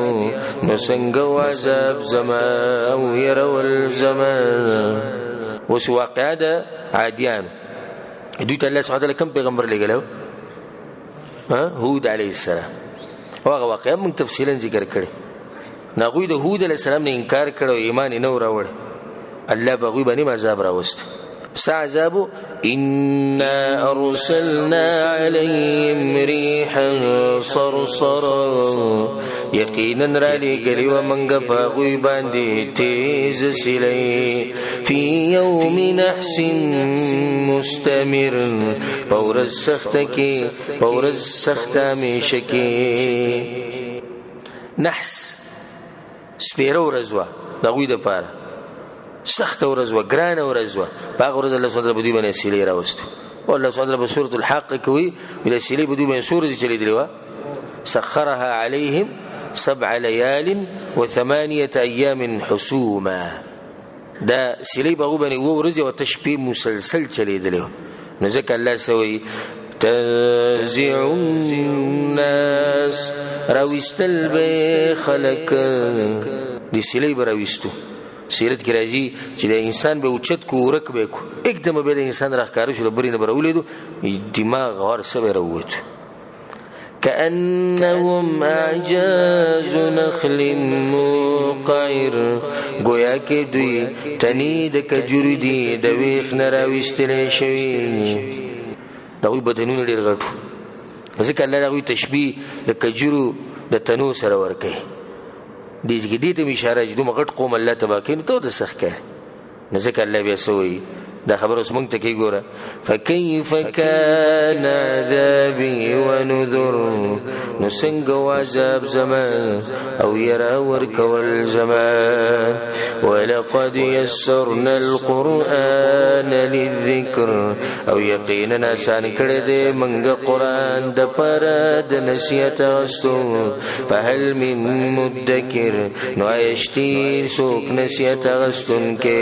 A: نو څنګه عذاب زما او يرول زما. اوس واقعه ده عادیانو، دوی ته الله سبحانه وتعالی کوم پیغمبر لېږلی؟ هود علیه السلام. او هغه واقعه موږ تفصیلا ذکر کړې. نو هغوی د هود علیه السلام نه انکار کړی او ایمان یې نه و راوړی، الله په هغوی باندې عذاب راوست. څه عذاب؟ إنا أرسلنا عليهم ريحا صرصرا. یقینا را لېږلې وه موږ په هغوی باندې تیز سیلۍ. فی یوم نحس مستمر، په ورځ سخته کې، په ورځ سخته همیشه کې. نحس سپېره ورځ وه د هغوی دپاره، سخته ورځ وه، ګرانه ورځ وه. په هغه ورځ الله سبحانه وتعالی په دوی باندې سیلۍ راوستې. او الله سبحانه وتعالی په سورة الحاقه کې وایي دا سیلۍ په دوی باندې څو ورځې چلېدلې وه؟ سخرها عليهم 7 ليال و8 أيام حسوما. دا سیلۍ په هغو باندې اووه ورځې او اته شپې مسلسل چلېدلې وه. نو ځکه الله څه وایي؟ تنزع الناس، راویستل به یې خلک. دې سیلۍ به راویستو. سیرت کې راځي چې د انسان به اوچت کو، ورک به کو، اکدم به د انسان راښکاره شو، له برې نه به راولېدو، دماغ هر څه به راووتو. كأنهم أعجاز نخل منقعر، گویا کې دوی تنې د کجورو دي، د ویښ نه راویستلی شوي. د هغوی بدنونه ډېر غټ وو، ځکه الله د هغوی تشبیه د کجورو د تنو سره ورکوي. دې ځکه دې ته مې اشاره چې دومره غټ قوم الله تباه کوي، نو ته ورته څه ښکاري؟ نو ځکه الله بیا څه وایي؟ دا خبره اوس موږ ته کوي، ګوره. فكيف كان عذابي ونذر، نو څنګه و عذاب زما او یره ورکول زما. ولقد يسرنا القرآن للذكر، او یقینا آسان کړی دی موږ قرآن د پاره د نصیحت اخیستو. فهل من مدکر، نو آیا شته څوک نصیحت اخیستونکی؟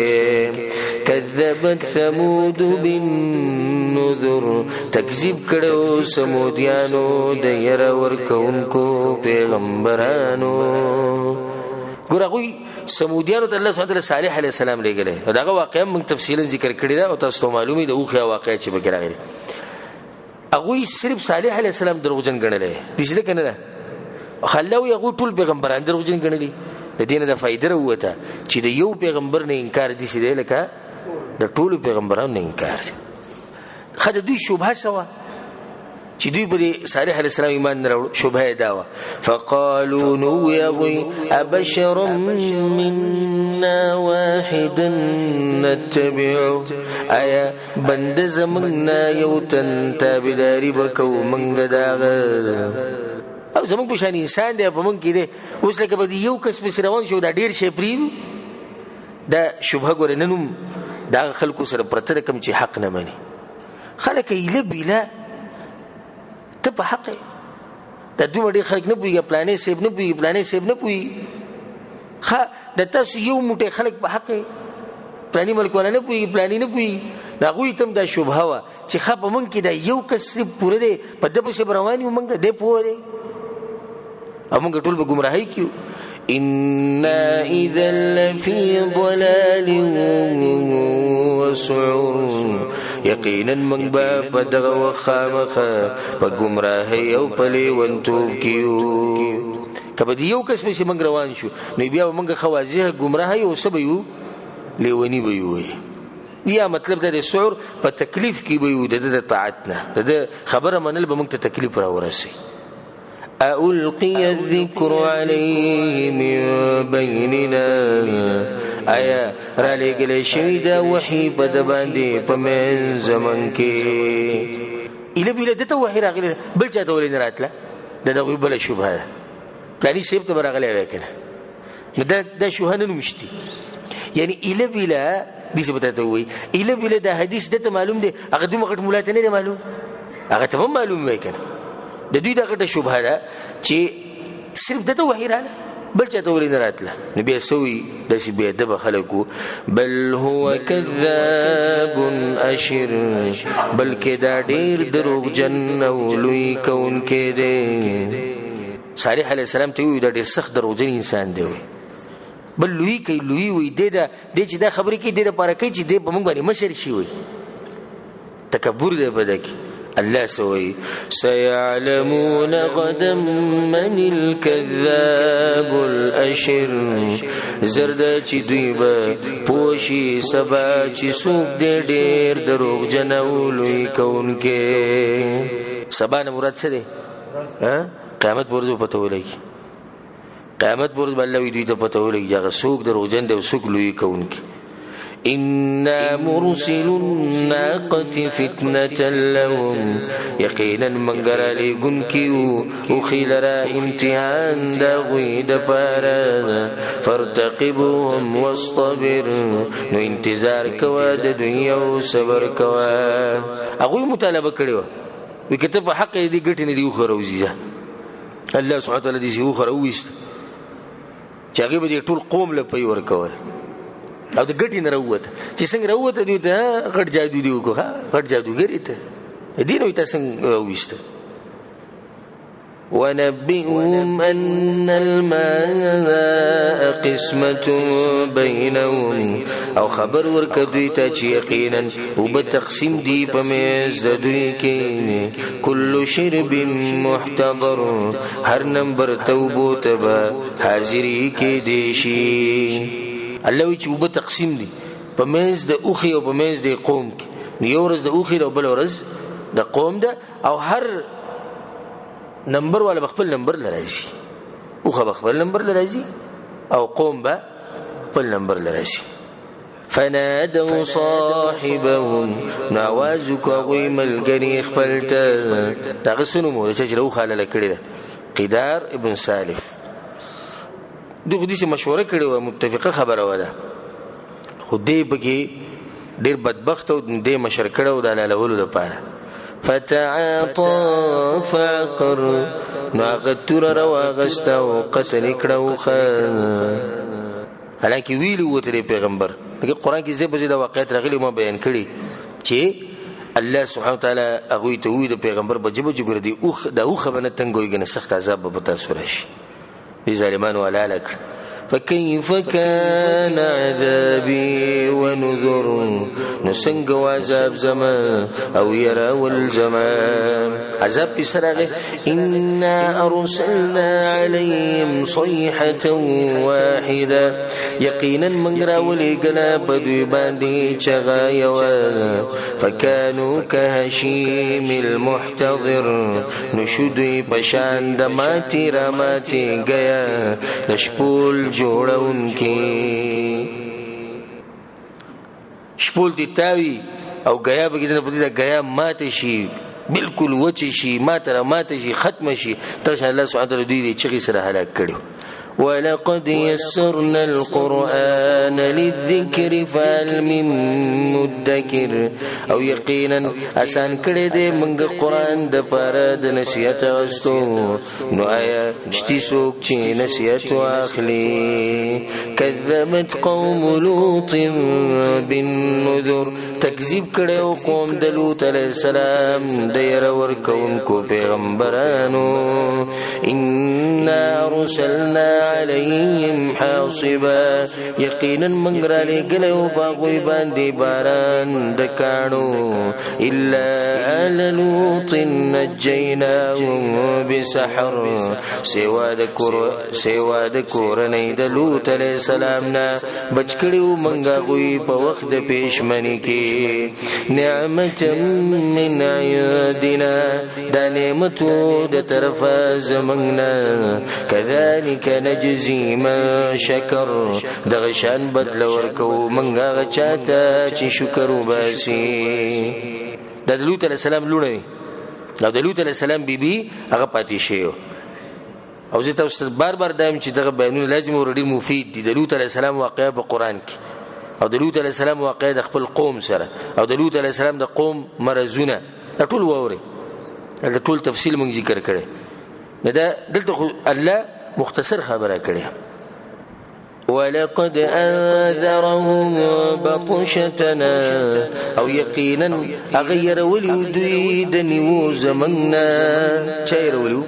A: كذبت ثمود بالنذر، تکذیب کړو ثمودیانو د یره ورکوونکو پیغمبرانو. ګوره هغوی ثمودیانو ته الله سبحانه وتعالی صالح علیه السلام لېږلی، او دغه واقعه موږ تفصیلا ذکر کړې ده او تاسو ته معلومه ده اوښه واقعه چې پکې راغلې. هغوی صرف صالح علیه السلام دروغجن ګڼلی دي، چې ده که نه ده؟ خو الله وایي هغوی ټول پیغمبران دروغجن ګڼلي. د دې نه دا فایده راووته چې د یو پیغمبر نه انکار داسې دی لکه د ټولو پیغمبرانو نه انکار دی. ښه د دوی شبهه څه وه چې دوی په دې صالح علیه السلام ایمان نه راوړو؟ شبهه یې دا وه، فقالو نو ویې هغوی ابشرا منا واحدا نتبعه، آیا بنده زموږ نه یو تن تابعداري به کوو موږ د هغه؟ او زموږ په شان انسان دی، په موږ کې دی. اوس لکه به د یو کس پسې روان شو، دا ډېر شی پرېږدو. دا شبهه ګوره نن هم د هغه خلکو سره پرته ده کوم چې حق نه مني. خلک ایله بیله ته په حق یې، دا دومره ډېر خلک نه پوهېږي، پلانې صاحب نه پوهېږي، پلانې صاحب نه پوهېږي. ښه د تاسو یو موټی خلک په حق یې، پلاني ملک والا نه پوهېږي، پلاني نه پوهېږي. د هغوی ته هم دا شبهه وه چې ښه په موږ کې دا یو کس صرف پوره دی، په ده پسې به روان یو موږ، دی پوه دی او موږ ټول به ګمراهۍ کړو. إنا إذا لفي ضلال وسعر، یقینا موږ به په دغه وخت خامخا په ګمراهۍ او په لیونتوب کې یو. که په دې یو کس پسې موږ روان شو، نو بیا به موږ ښه واضح ګمراه یو، څه به یو؟ لیوني به یو. یا مطلب دا د سعر په تکلیف کې به یو د ده د طاعت نه، د ده خبره منل به موږ ته تکلیف راورسي. ألقي الذكر عليه من بيننا، آیا را لېږلی شوی دا وحي په ده باندې په منځ زموږ کې؟ ایله بیله ده ته وحي راغلی ده، بل چا ته ولې نه راتله؟ دا د هغوی بله شبهه ده. پلاني صاحب ته به راغلی وای که نه؟ نو دا شبهه نن هم شتي. یعنې ایله بیله داسې به تاته ووایي، ایله بیله دا حدیث ده ته معلوم دی، هغه دومره غټ ملا ته نه دی معلوم، هغه ته به هم معلوم وای که نه؟ د دوی دا غټه شبهه ده چې صرف ده ته وحي راغله، بل چا ته ولې نه راتله؟ نو بیا څه وایي؟ داسې بې ادبه خلک وو، بل هو کذاب اشر، بلکې دا ډېر دروغجن او لوی کوونکی دی. صالح علیه السلام ته ووایي دا ډېر سخت دروغجن انسان دی، وایي بل لوی کوي، لوی وایي دی دا دی چې دا خبرې کوي دې دپاره کوي چې دی په موږ باندې مشر شي، وایي تکبر دی په ده کې. الله سوي سيعلمون غدا من الكذاب الأشر، زرد چې دوی به پوه شي سبا چې څوک دی ډېر دروغجن او لوی کوونکی. سبا نه مراد څه دی؟ قیامت پر ورځ به پته ولګي، قیامت پر ورځ به الله وایي دوی ته پته ولګي چې هغه څوک دروغجن دی او څوک لوی کوونکی. إنا مرسل الناقة فتنة لهم، یقینا موږ رالېږونکي یو اوښي لره امتحان د هغوی دپاره. فارتقبهم واصطبر، نو انتظار کوه د دوی او صبر کوه. هغوی مطالبه کړې وه، وایي که ته په حق یې دې ګټې نه دي اوښه راوځي ځه. الله سبحانه وتعالی دې اوښه راوویسته چې هغې به دې ټول قوم له پی ورکول او د ګټې نه راووته. چې څنګه راووته دوی ته غټ جادو دی وکړو، غټ جادوګر یې ته دې نه وایي تا څنګه راوویسته. ونبئهم أن الماء قسمة بينهم، او خبر ورکړه دوی ته چې یقینا اوبه تقسیم دي په منځ د دوی کې. کل شرب محتضر، هر نمبر ته اوبو ته به حاضري کېدی شي. الله وایي چې اوبه تقسیم دي په منځ د اوښي او په منځ د قوم کې. نو یو ورځ د اوښي ده او بله ورځ د قوم ده، او هر نمبر والا به خپل نمبر له راځي. اوښه به خپل نمبر له راځي او قوم به خپل نمبر له راځي. فنادوا صاحبهم، نو اواز وکړو هغوی ملګري خپل ته. د هغه څه نوم و چې راوښه حلاله کړې ده؟ قدار ابن سالف. دوی خو داسې مشوره کړې وه، متفقه خبره وه ده، خو دی پکې ډېر بدبخت او دی مشر کړی و د حلالولو لپاره. فتعاطى فعقر، نو هغه توره راواخیسته او قتل یې کړه اوښه. حالانکه ویلي وو ورته پیغمبر، لکه قرآن کې ځای په ځای دا واقعیت راغلي ما بیان کړي چې الله سبحانه وتعالی هغوی ته ووایي د پیغمبر په ژبه چې ګوره دې اوښ دا اوښه به نه تنګوي که نه سخت عذاب به په تاسو راشي. دې ظالمانو حلاله کړه. فكيف كان عذابي ونذر، نو څنګه و عذاب زما او یره ول زما عذاب پې څه راغی؟ انا ارسلنا عليهم صيحة واحدة، یقینا موږ راولېږله په دوی باندې چغه یوه. فكانوا كهشيم المحتضر، نو شو دوی په شان د ماتې راماتې ګیا د شپول جوړونکي. شپول دې تاوي او ګیا به کېدنه په دې ګیا ماته شي، بالکل وچ شي، ماته را ماته شي، ختمه شي. تر شان الله سبحانه وتعالی دوی دې چغې سره هلاک کړي. ولقد يسرنا القرآن للذكر فهل من مدكر، او یقینا اسان کړی دی موږ قرآن د پاره د نصیحت اخیستو. نو آیا شتي څوک چې نصیحت واخلي؟ کذبت قوم لوط بالنذر، تکذیب کړی او قوم د لوط علیه السلام د یره ورکوونکو پیغمبرانو. انا ارسلنا عليهم حاصبا. یقینا موږ را لېږلی و په هغوی باندې باران د کاڼو. الا آل لوط نجیناهم بسحر. سوا د کورنۍ د لوط علیه السلام نه بچ کړي وو موږ هغوی په وخت د پېشمني کې. نعمة من عندنا، دا نعمتو د طرفه زموږ نه. كذلك نجزي من شکر، دغه شان بدله ورکوو موږ هغه چا ته چې شکر وباسي. دا د لوط علیه السلام لوڼه وې او د لوط علیه السلام بیبي هغه پاتې شوی. او زه تاسو ته بار بار دایم چې دغه بیانونه لازم او ډېر مفید دي. د لوط علیه السلام واقعه په قرآن کې، او د لوط علیه السلام واقعه د خپل قوم سره، او د لوط علیه السلام د قوم مرضونه، دا ټول واورئ. دا ټول تفصیل موږ ذکر کړی. نو دا دلته خو الله مختصر خبره کړې. ولقد انذرهم بطشتنا، او یقینا هغه یرولي دوی د نیو زموږ نه. چا یرولي؟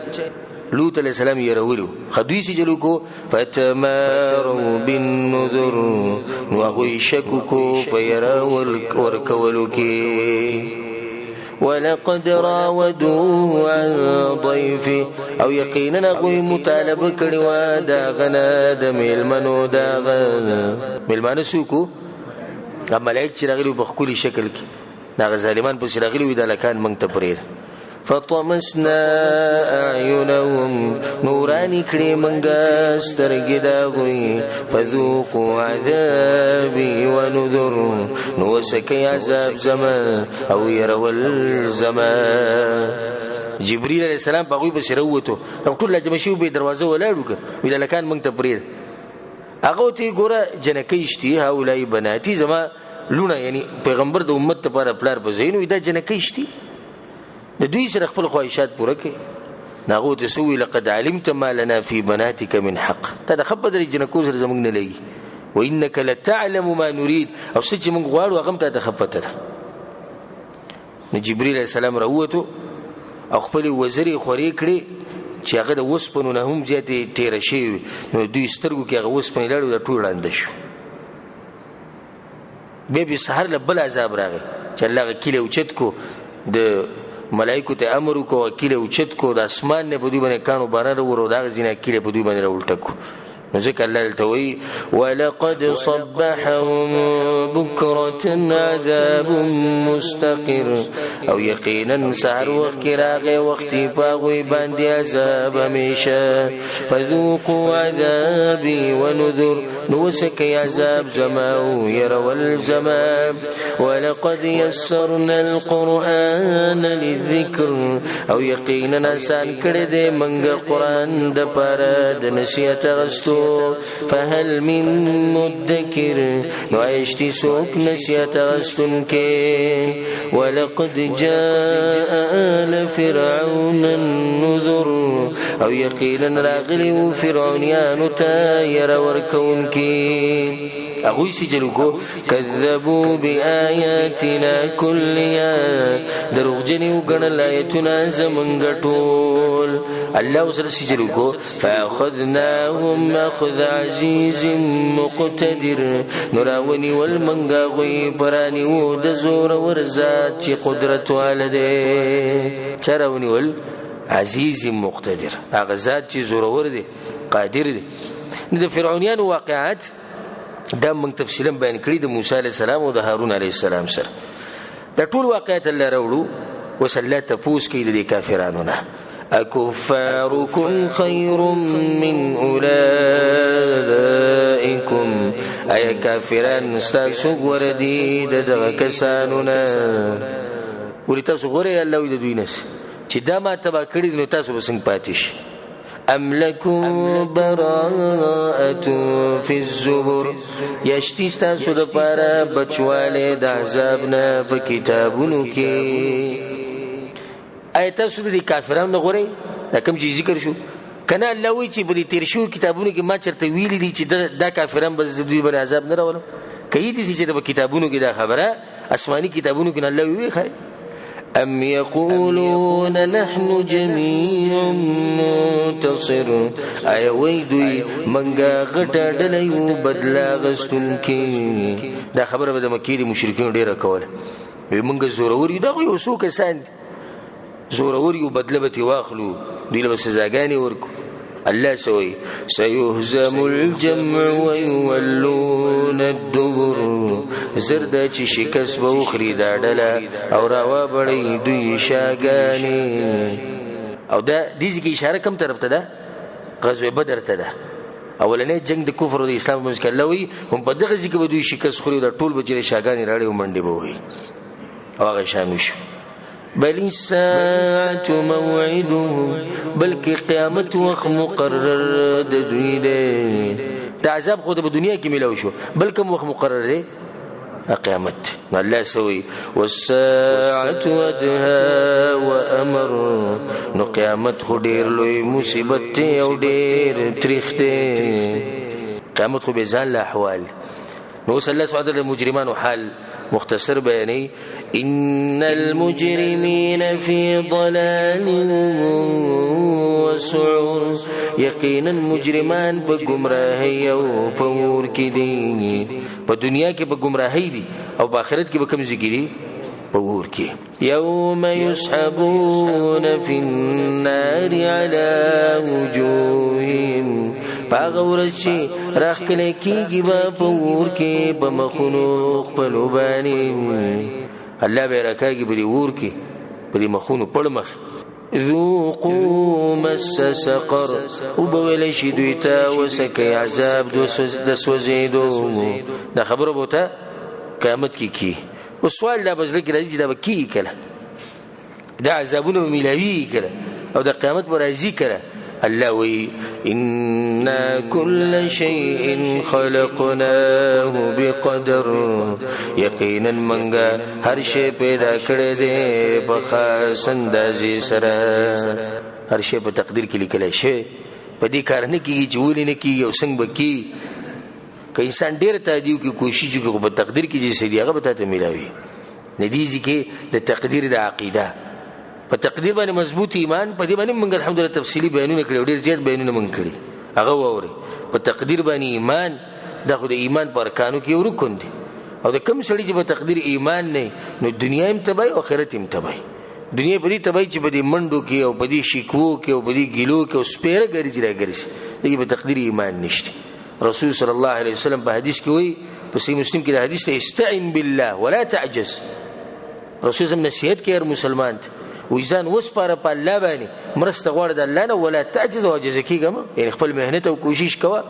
A: لوط علیه السلام یرولو. ښه دوی څه چلو کو؟ فتماروا بالنذر، نو هغوی شک وکړو په یره ورکولو کې. ولقد راودوه عن ضيفه، او یقینا هغوی مطالبه کړې وه د هغه نه، د مېلمنو د هغه. مېلمانه څوک وو؟ هغه ملایک چې راغلي وو په ښکلي شکل کې، د هغه ظالمان پسې راغلي وي، دا هلکان موږ ته پرېږده. فطمسنا اعینهم، نوراني کړې موږ سترګې د هغوی. فذوقوا عذابي ونذر، نو وڅکئ عذاب زما او يرول زما. جبريل علیه السلام په هغوی پسې راووتو، دا ټول لا جمع شوي وو، بې دروازه ولاړ وو، که ویل هلکان موږ ته پرېږده. هغه ورته ویل ګوره جنکۍ شتي، هؤلاء بناتي، زما لوڼه، یعنی پیغمبر د امت لپاره پلار په ځای، نو دا جنکۍ شتي، د دوی سره خپل خواهشات پوره کړي. نو هغه ورته څه وویل؟ لقد علمت ما لنا في بناتك من حق، تا د ښه په درې جنکو سره زموږ نه لګي. وانك لتعلم ما نريد، او څه چې موږ غواړو هغه هم تا ته ښه پته ده. نو جبريل علیه السلام راووتو او خپلې وزرې خورې کړې چې هغه د وسپنو نه هم زیاتې تېره شوې وې. نو دوی سترګو کې هغه وسپنې لاړې، دا ټول ړانده شو. بیا بیا سهار له بل عذاب راغی چې الله هغه کلی اوچت کو، د ملایکو ته امر وکړو هغه کلی اوچت کو، د اسمان نه په دوی باندې کاڼو باران راوورو، د هغه ځای نه کلی په دوی باندې راولټه کړو. نو ځکه الله دلته وایي ولقد صبحهم بکرة عذاب مستقر، او یقینا سهار وخت کې راغی وختي په هغوی باندې عذاب همیشه. فذوقوا عذابي ونذر، نو وڅکئ عذاب زما او يرول زما. ولقد يسرنا القرآن للذکر، او یقینا آسان کړی دی موږ قرآن دپاره د نصیحت اخیستو. فهل من مدکر، نو آیا شته څوک نصیحت اخیستونکی؟ ولقد جاء آل فرعون النذر، او یقینا راغلي وو فرعونیانو ته یره ورکوونکي. هغوی څه چل وکړو؟ کذبوا بآیاتنا کلها، دروغجن یې وګڼل آیتونه زموږ ټول. الله ورسره څه چل وکړو؟ فأخذناهم أخذ عزیز مقتدر، نو راونیول موږ هغوی په رانیوو د زورور ذات چې قدرت واله دی. چا راونیول؟ عزیز مقتدر، هغه ذات چې زورور دی، قادر دی. نو د فرعونیانو واقعات دا موږ تفصیلا بیان کړي د موسی علیه السلام او د هارون علیه السلام سره. دا ټول واقعات الله راوړو. اوس الله تپوس کوي د دې کافرانو نه، اکفارکم خیر من اولئکم، ایا کافران ستاسو غوره دي د دغه کسانو نه؟ ولې تاسو غوره یې؟ الله وایي د دوی نه چې دا ما تباه کړي دي، نو تاسو به څنګه پاتې شئ؟ ام لکم براءة فی الزبر، یا شتي ستاسو دپاره بچوالی د عذاب نه په کتابونو کې؟ آیا تاسو د دې کافرانو نه غورئ دا کوم چې ذکر شو؟ که نه الله وایي چې په دې تېر شویو کتابونو کې ما چېرته ویلي دي چې دا کافران به زه دوی باندې عذاب نه راولم؟ که یې دي چې په کتابونو کې دا خبره، آسماني کتابونو کې، نه الله ویې ښایي. ام یقولون نحن جميع منتصر، آیا وای دوی منګه غټه ډله یو بدلا غستونکي؟ دا خبره به د مکې د مشرکینو ډېره کوله، وی منګه زورور یو، دا خو یو څو کسان دي زورور یو، بدله به ترې واخلو، دوی له به سزاګانې ورکړو. الله سوي سيهزم الجمع ويولون الدبر، زرد چې شکست به وخوري دا ډله او راوبړي دوی شاګانې. او دا دې ځای کې اشاره کوم طرف ته ده؟ غزوه بدر ته ده. اولنی جنگ د کفر او د اسلام په منځ کې الله وایي هم په دغه ځای کې به دوی شکست خوري، دا ټول به چې شاګانې راړي او منډې به وهي او هغه شان وشو. بل الساعة موعدهم، بلکې قیامت وخت مقرر د دوی دی. دا عذاب خو د په دنیا کې میلاو شو، بل کوم وخت مقرر دی؟ قیامت. نو الله سوي والساعة أدهى وأمر، نو قیامت خو ډېر لوی مصیبت دی او ډېر تریخ دی. قیامت خو بې ځان له احوال. نو اوس الله سبحانه وتعالی د مجرمانو حال مختصر بیانوي. ان المجرمین فی ضلال وسعر، یقینا مجرمان په ګمراهۍ او په اور کې دي. په دنیا کې په ګمراهۍ دي او په آخرت کې به کوم ځای کې دي؟ په اور کې. یوم یسحبون فی النار علی وجوههم، په هغه ورځ چې راښکلی کېږي به په اور کې په مخونو خپلو باندې. الله به یې راکاږي په دې اور کې په دې مخونو پړ مخ. ذوقوا مس سقر، وبه ویلی شي دوی ته وڅکئ عذاب د سوځېدو. دا خبره به ورته قیامت کې کېږي. اوس سوال دا به زړه کې راځي چې دا به کېږي کله؟ دا عذابونه به میلاویږي کله؟ او د قیامت به راځي کله؟ الله وی إنا كل شيء خلقناه بقدر، یقینا منګه هر شی پیدا کړی دی په خاص اندازې سره. هر شی په تقدیر کې لیکلی شوی، په دې کار نه کېږي چې ولې نه کېږي او څنګه به کېږي. که انسان ډېر تادي وکړي، کوشش وکړي، خو په تقدیر کې چې څه دي هغه به تا ته میلاوي. نه دې ځای کې د تقدیر د عقیده، په تقدیر باندې مضبوط ایمان، په دې باندې موږ الحمدلله تفصیلي بیانونه کړي او ډېر زیات بیانونه موږ کړي، هغه واورئ. په تقدیر باندې ایمان دا خو د ایمان په ارکانو کې یو رکن دی، او د کوم سړي چې په تقدیر ایمان نه نو دنیا هم تباهي او آخرت هم تباهي. دنیا په دې تباهي چې په دې منډو کې او په دې شکوو کې او په دې ګیلو کې او سپېره ګرځي راګرځي، دغه په تقدیر ایمان نشته. رسول صلی الله علیه وسلم په حدیث کې وایي، په صحیح مسلم کې د حدیث ته استعن بالله ولا تعجز. رسول صلی نصیحت کوي هر مسلمان ته، وایي ځان وسپاره په الله باندې، مرسته غواړه د الله نه، ولا تعجز او عاجز کېږه مه، یعنې خپل محنت او کوشش کوه.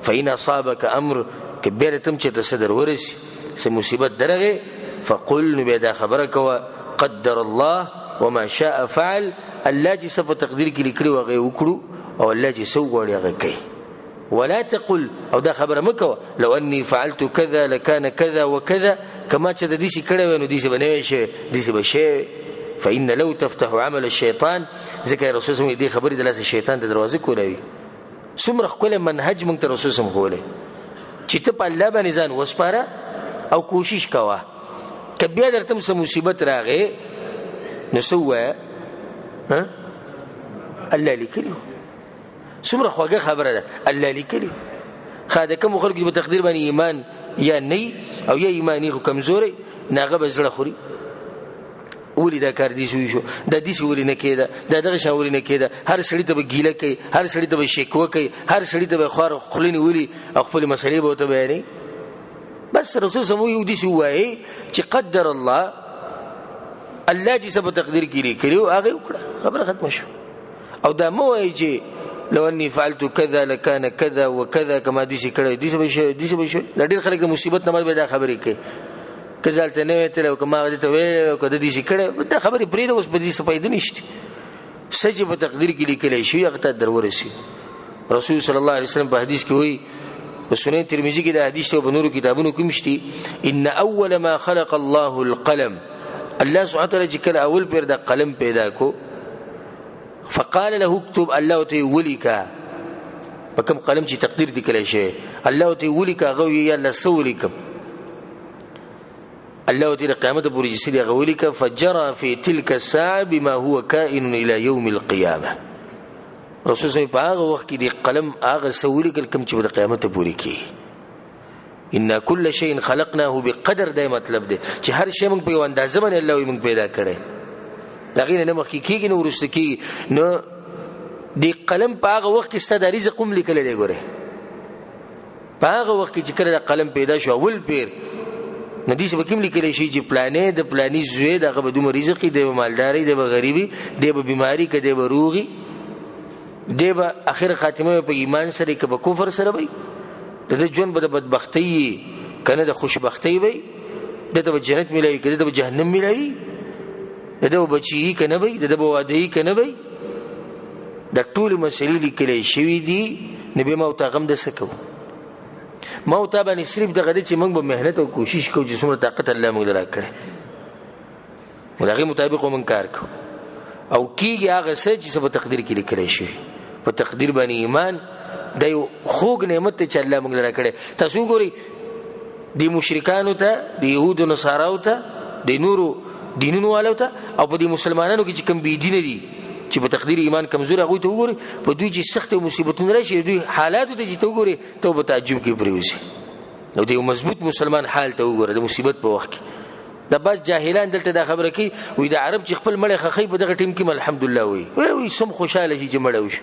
A: فإن أصابك أمر، که بیا ته هم چېرته څه در ورسي، څه مصیبت درغی، فقل، نو بیا دا خبره کوه قدر الله وما شاء فعل، الله چې څه په تقدیر کې لیکلي وو هغه یې وکړو او الله چې څه وغواړي هغه کوي. ولا تقل، او دا خبره مه کوه لو اني فعلت كذا لكان كذا وكذا، کما چې د داسې کړی وای نو داسې به نه وای شوی، داسې به شوی. فإن لو تفتح عمل الشیطان، ځکه رسول صلی الله علیه وسلم دې خبرې د لاسه شیطان ته دروازه کولاوي. څومره ښکلی منهج موږ ته رسول صلی الله علیه وسلم ښوولی چې ته په الله باندې ځان وسپاره او کوشش کوه، که بیا درته هم څه مصیبت راغی نو څه ووایه؟ الله لیکلي. څومره خوږه خبره ده، الله لیکلي. ښه د کومو خلکو چې په تقدیر باندې ایمان یا نه او یا ایمان یې خو کمزوری، نو هغه به زړه خوري، ولې دا کار داسې وشو، دا داسې ولې نه کېده، دا دغه شان ولې نه کېده. هر سړي ته به ګیله کوي، هر سړي ته به شکوه کوي، هر سړي ته به خوار خوله نیولي او خپلې مسئلې به ورته بیانوي. بس رسول صلی الله علیه وسلم داسې ووایي چې قدر الله، الله چې څه په تقدیر کې لیکلي وو هغه یې وکړه، خبره ختمه شوه. او دا مه وایي چې لو اني فعلت كذا لكان كذا وكذا، کما داسې کړی داسې به شوی داسې به شوی. دا ډېر خلک د مصیبت نه بعد به دا خبرې کوي، که زه هلته نه وای تللی او که ما هغه ته ویلی وای او که ده داسې کړی، دا خبرې پرېږده، اوس په دې څه فایده نشته. څه چې په تقدیر کې لیکلی شوي هغه ته در ورسي. رسول صلی الله علیه وسلم په حدیث کې وایي، په سنن ترمذي کې دا حدیث دی او په نورو کتابونو کې هم شته، ان اول ما خلق الله القلم، الله سبحانه وتعالی چې کله اول پیر دا قلم پیدا کو، فقال له اكتب، الله ته ولیکه، په کوم قلم چې تقدیر لیکلی شوی، الله ته ولیکه. هغه ویې یا الله څه ولیکم؟ الله ورته د قیامت پورې چې څه دي هغه ولیکه. فجرى في تلك الساعة بما هو كائن إلى يوم القيامة. رسول صلی په هغه وخت کې د قلم هغه څه ولیکل کوم چې به د قیامت پورې کېږي. ان كل شيء خلقناه بقدر، دا مطلب دی چې هر شی موږ په یو اندازه باندې الله وایي موږ پیدا کړی، د هغې نه نه مخکې کېږي نه وروسته کېږي. نو د قلم په هغه وخت کې ستا د رزق هم لیکلی دی. ګورې په هغه وخت کې چې کله د قلم پیدا شو اول پیر، نو دې څه به کوم لیکلی شي چې پلانې د پلاني زوی د هغه به دومره رزق وي، دی به مالداري، دی به غریبي، دی به بیماري که دی به روغي، دی به اخر خاتمه په ایمان سره که په کفر سره وي، د ده ژوند به د بدبختۍ وي که نه د خوشبختۍ وي، ده ته به جنت میلاوي که ده ته به جهنم میلاوي، د ده به بچي وي که نه وي، د ده به واده وي که نه وي، دا ټولې مسلې لیکلی شوي دي. نو بیا ما او تا غم د څه کوو؟ ما او تا باندې صرف دغه دی چې موږ به محنت او کوشش کوو چې څومره طاقت الله موږ له راکړی، نو د هغې مطابق به موږ کار کوو، او کېږي هغه څه چې څه په تقدیر کې لیکلی شوي. په تقدیر باندې ایمان دا یو خوږ نعمت دی چې الله موږ له راکړی. تاسو وګورئ د مشرکانو ته، د یهودو نصاراو ته، د نورو دینونو والو ته، او په دې مسلمانانو کې چې کوم بې دینه دي چې په تقدیر ایمان کمزوري، هغوی ته وګورئ په دوی چې سختې مصیبتونه راشي، دوی حالاتو ته چې ته وګورې ته به تعجب کې پرېوځې. او د یو مضبوط مسلمان حال ته وګوره د مصیبت په وخت کې. دا بعض جاهلان دلته دا خبره کوي، وایي د عرب چې خپل مړی ښخوي په دغه ټیم کې الحمدلله وایي، وایي سم خوشحاله شي چې مړی وشو.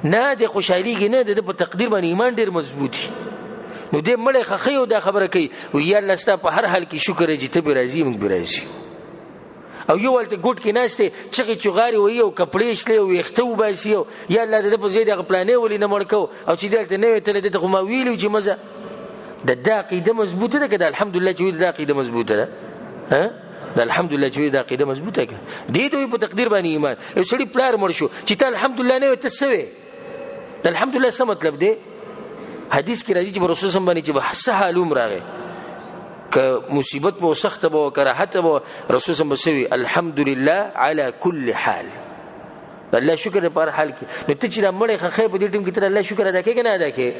A: نه، دی خوشحالېږي نه، د ده په تقدیر باندې ایمان ډېر مضبوط وي. نو دی مړی ښخوي او دا خبره کوي، وایي یا الله ستا په هر حال کې شکر دی چې ته پرې راضي، موږ پرې راضي. او یو هلته ګوټ کې ناست دی، چغې چغارې وهي او کپړې شلې او ویښته وباسي او یا الله د ده په ځای دغه پلانی ولې نه مړ کوو، او چې دی هلته نه وی تللی ده ته خو ما ویلي چې مه ځه. د ده عقیده مضبوطه ده که د الحمدلله چې وایي د ده عقیده مضبوطه ده؟ د الحمدلله چې وایي د عقیده مضبوطه ده. دې ته وایي په تقدیر باندې ایمان. یو سړي پلار مړ شو چې ته الحمدلله نه وې، ته څه وې؟ د الحمدلله څه مطلب دی؟ حدیث کې راځي چې پر رسول باندې چې به څه حال هم راغی، که مصیبت به سخته به که راحت به، رسول صلی الله علیه الحمدلله علی کل حال، د الله شکر په هر حال کې. نو ته چې دا مړی ښخوې په دې ټیم کې ته د الله شکر ادا کوې که نه ادا کوې؟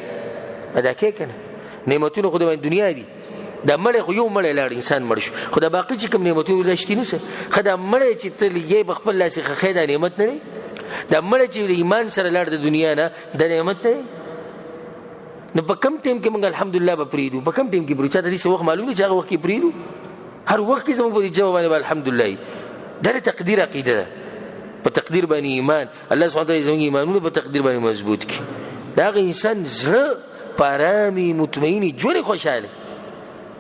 A: ادا کوې که نه؟ نعمتونه خو د دنیا دي، دا مړی خو یو مړی لاړ انسان مړ شو، خو دا باقي چې کوم نعمتونه دا شته نه څه. ښه دا مړی چې ته لګې په خپل لاس یې ښخوې دا نعمت نه دی؟ دا مړی چې ایمان سره لاړ د دنیا نه دا نعمت نه دی؟ نو په کم ټیم کې موږ الحمدلله به پرېږدو؟ په کم ټیم کې پرېږدو؟ چاته داسې وخت معلوم دی چې هغه وخت کې پرېږدو؟ هر وخت کې زموږ په دې ژبه باندې به الحمدلله وي. دا د تقدیر عقیده ده، په تقدیر باندې ایمان. الله سبحانه وتعالی زموږ ایمانونه په تقدیر باندې مضبوط کړي. د هغه انسان زړه په ارامي مطمئني ژوند خوشحاله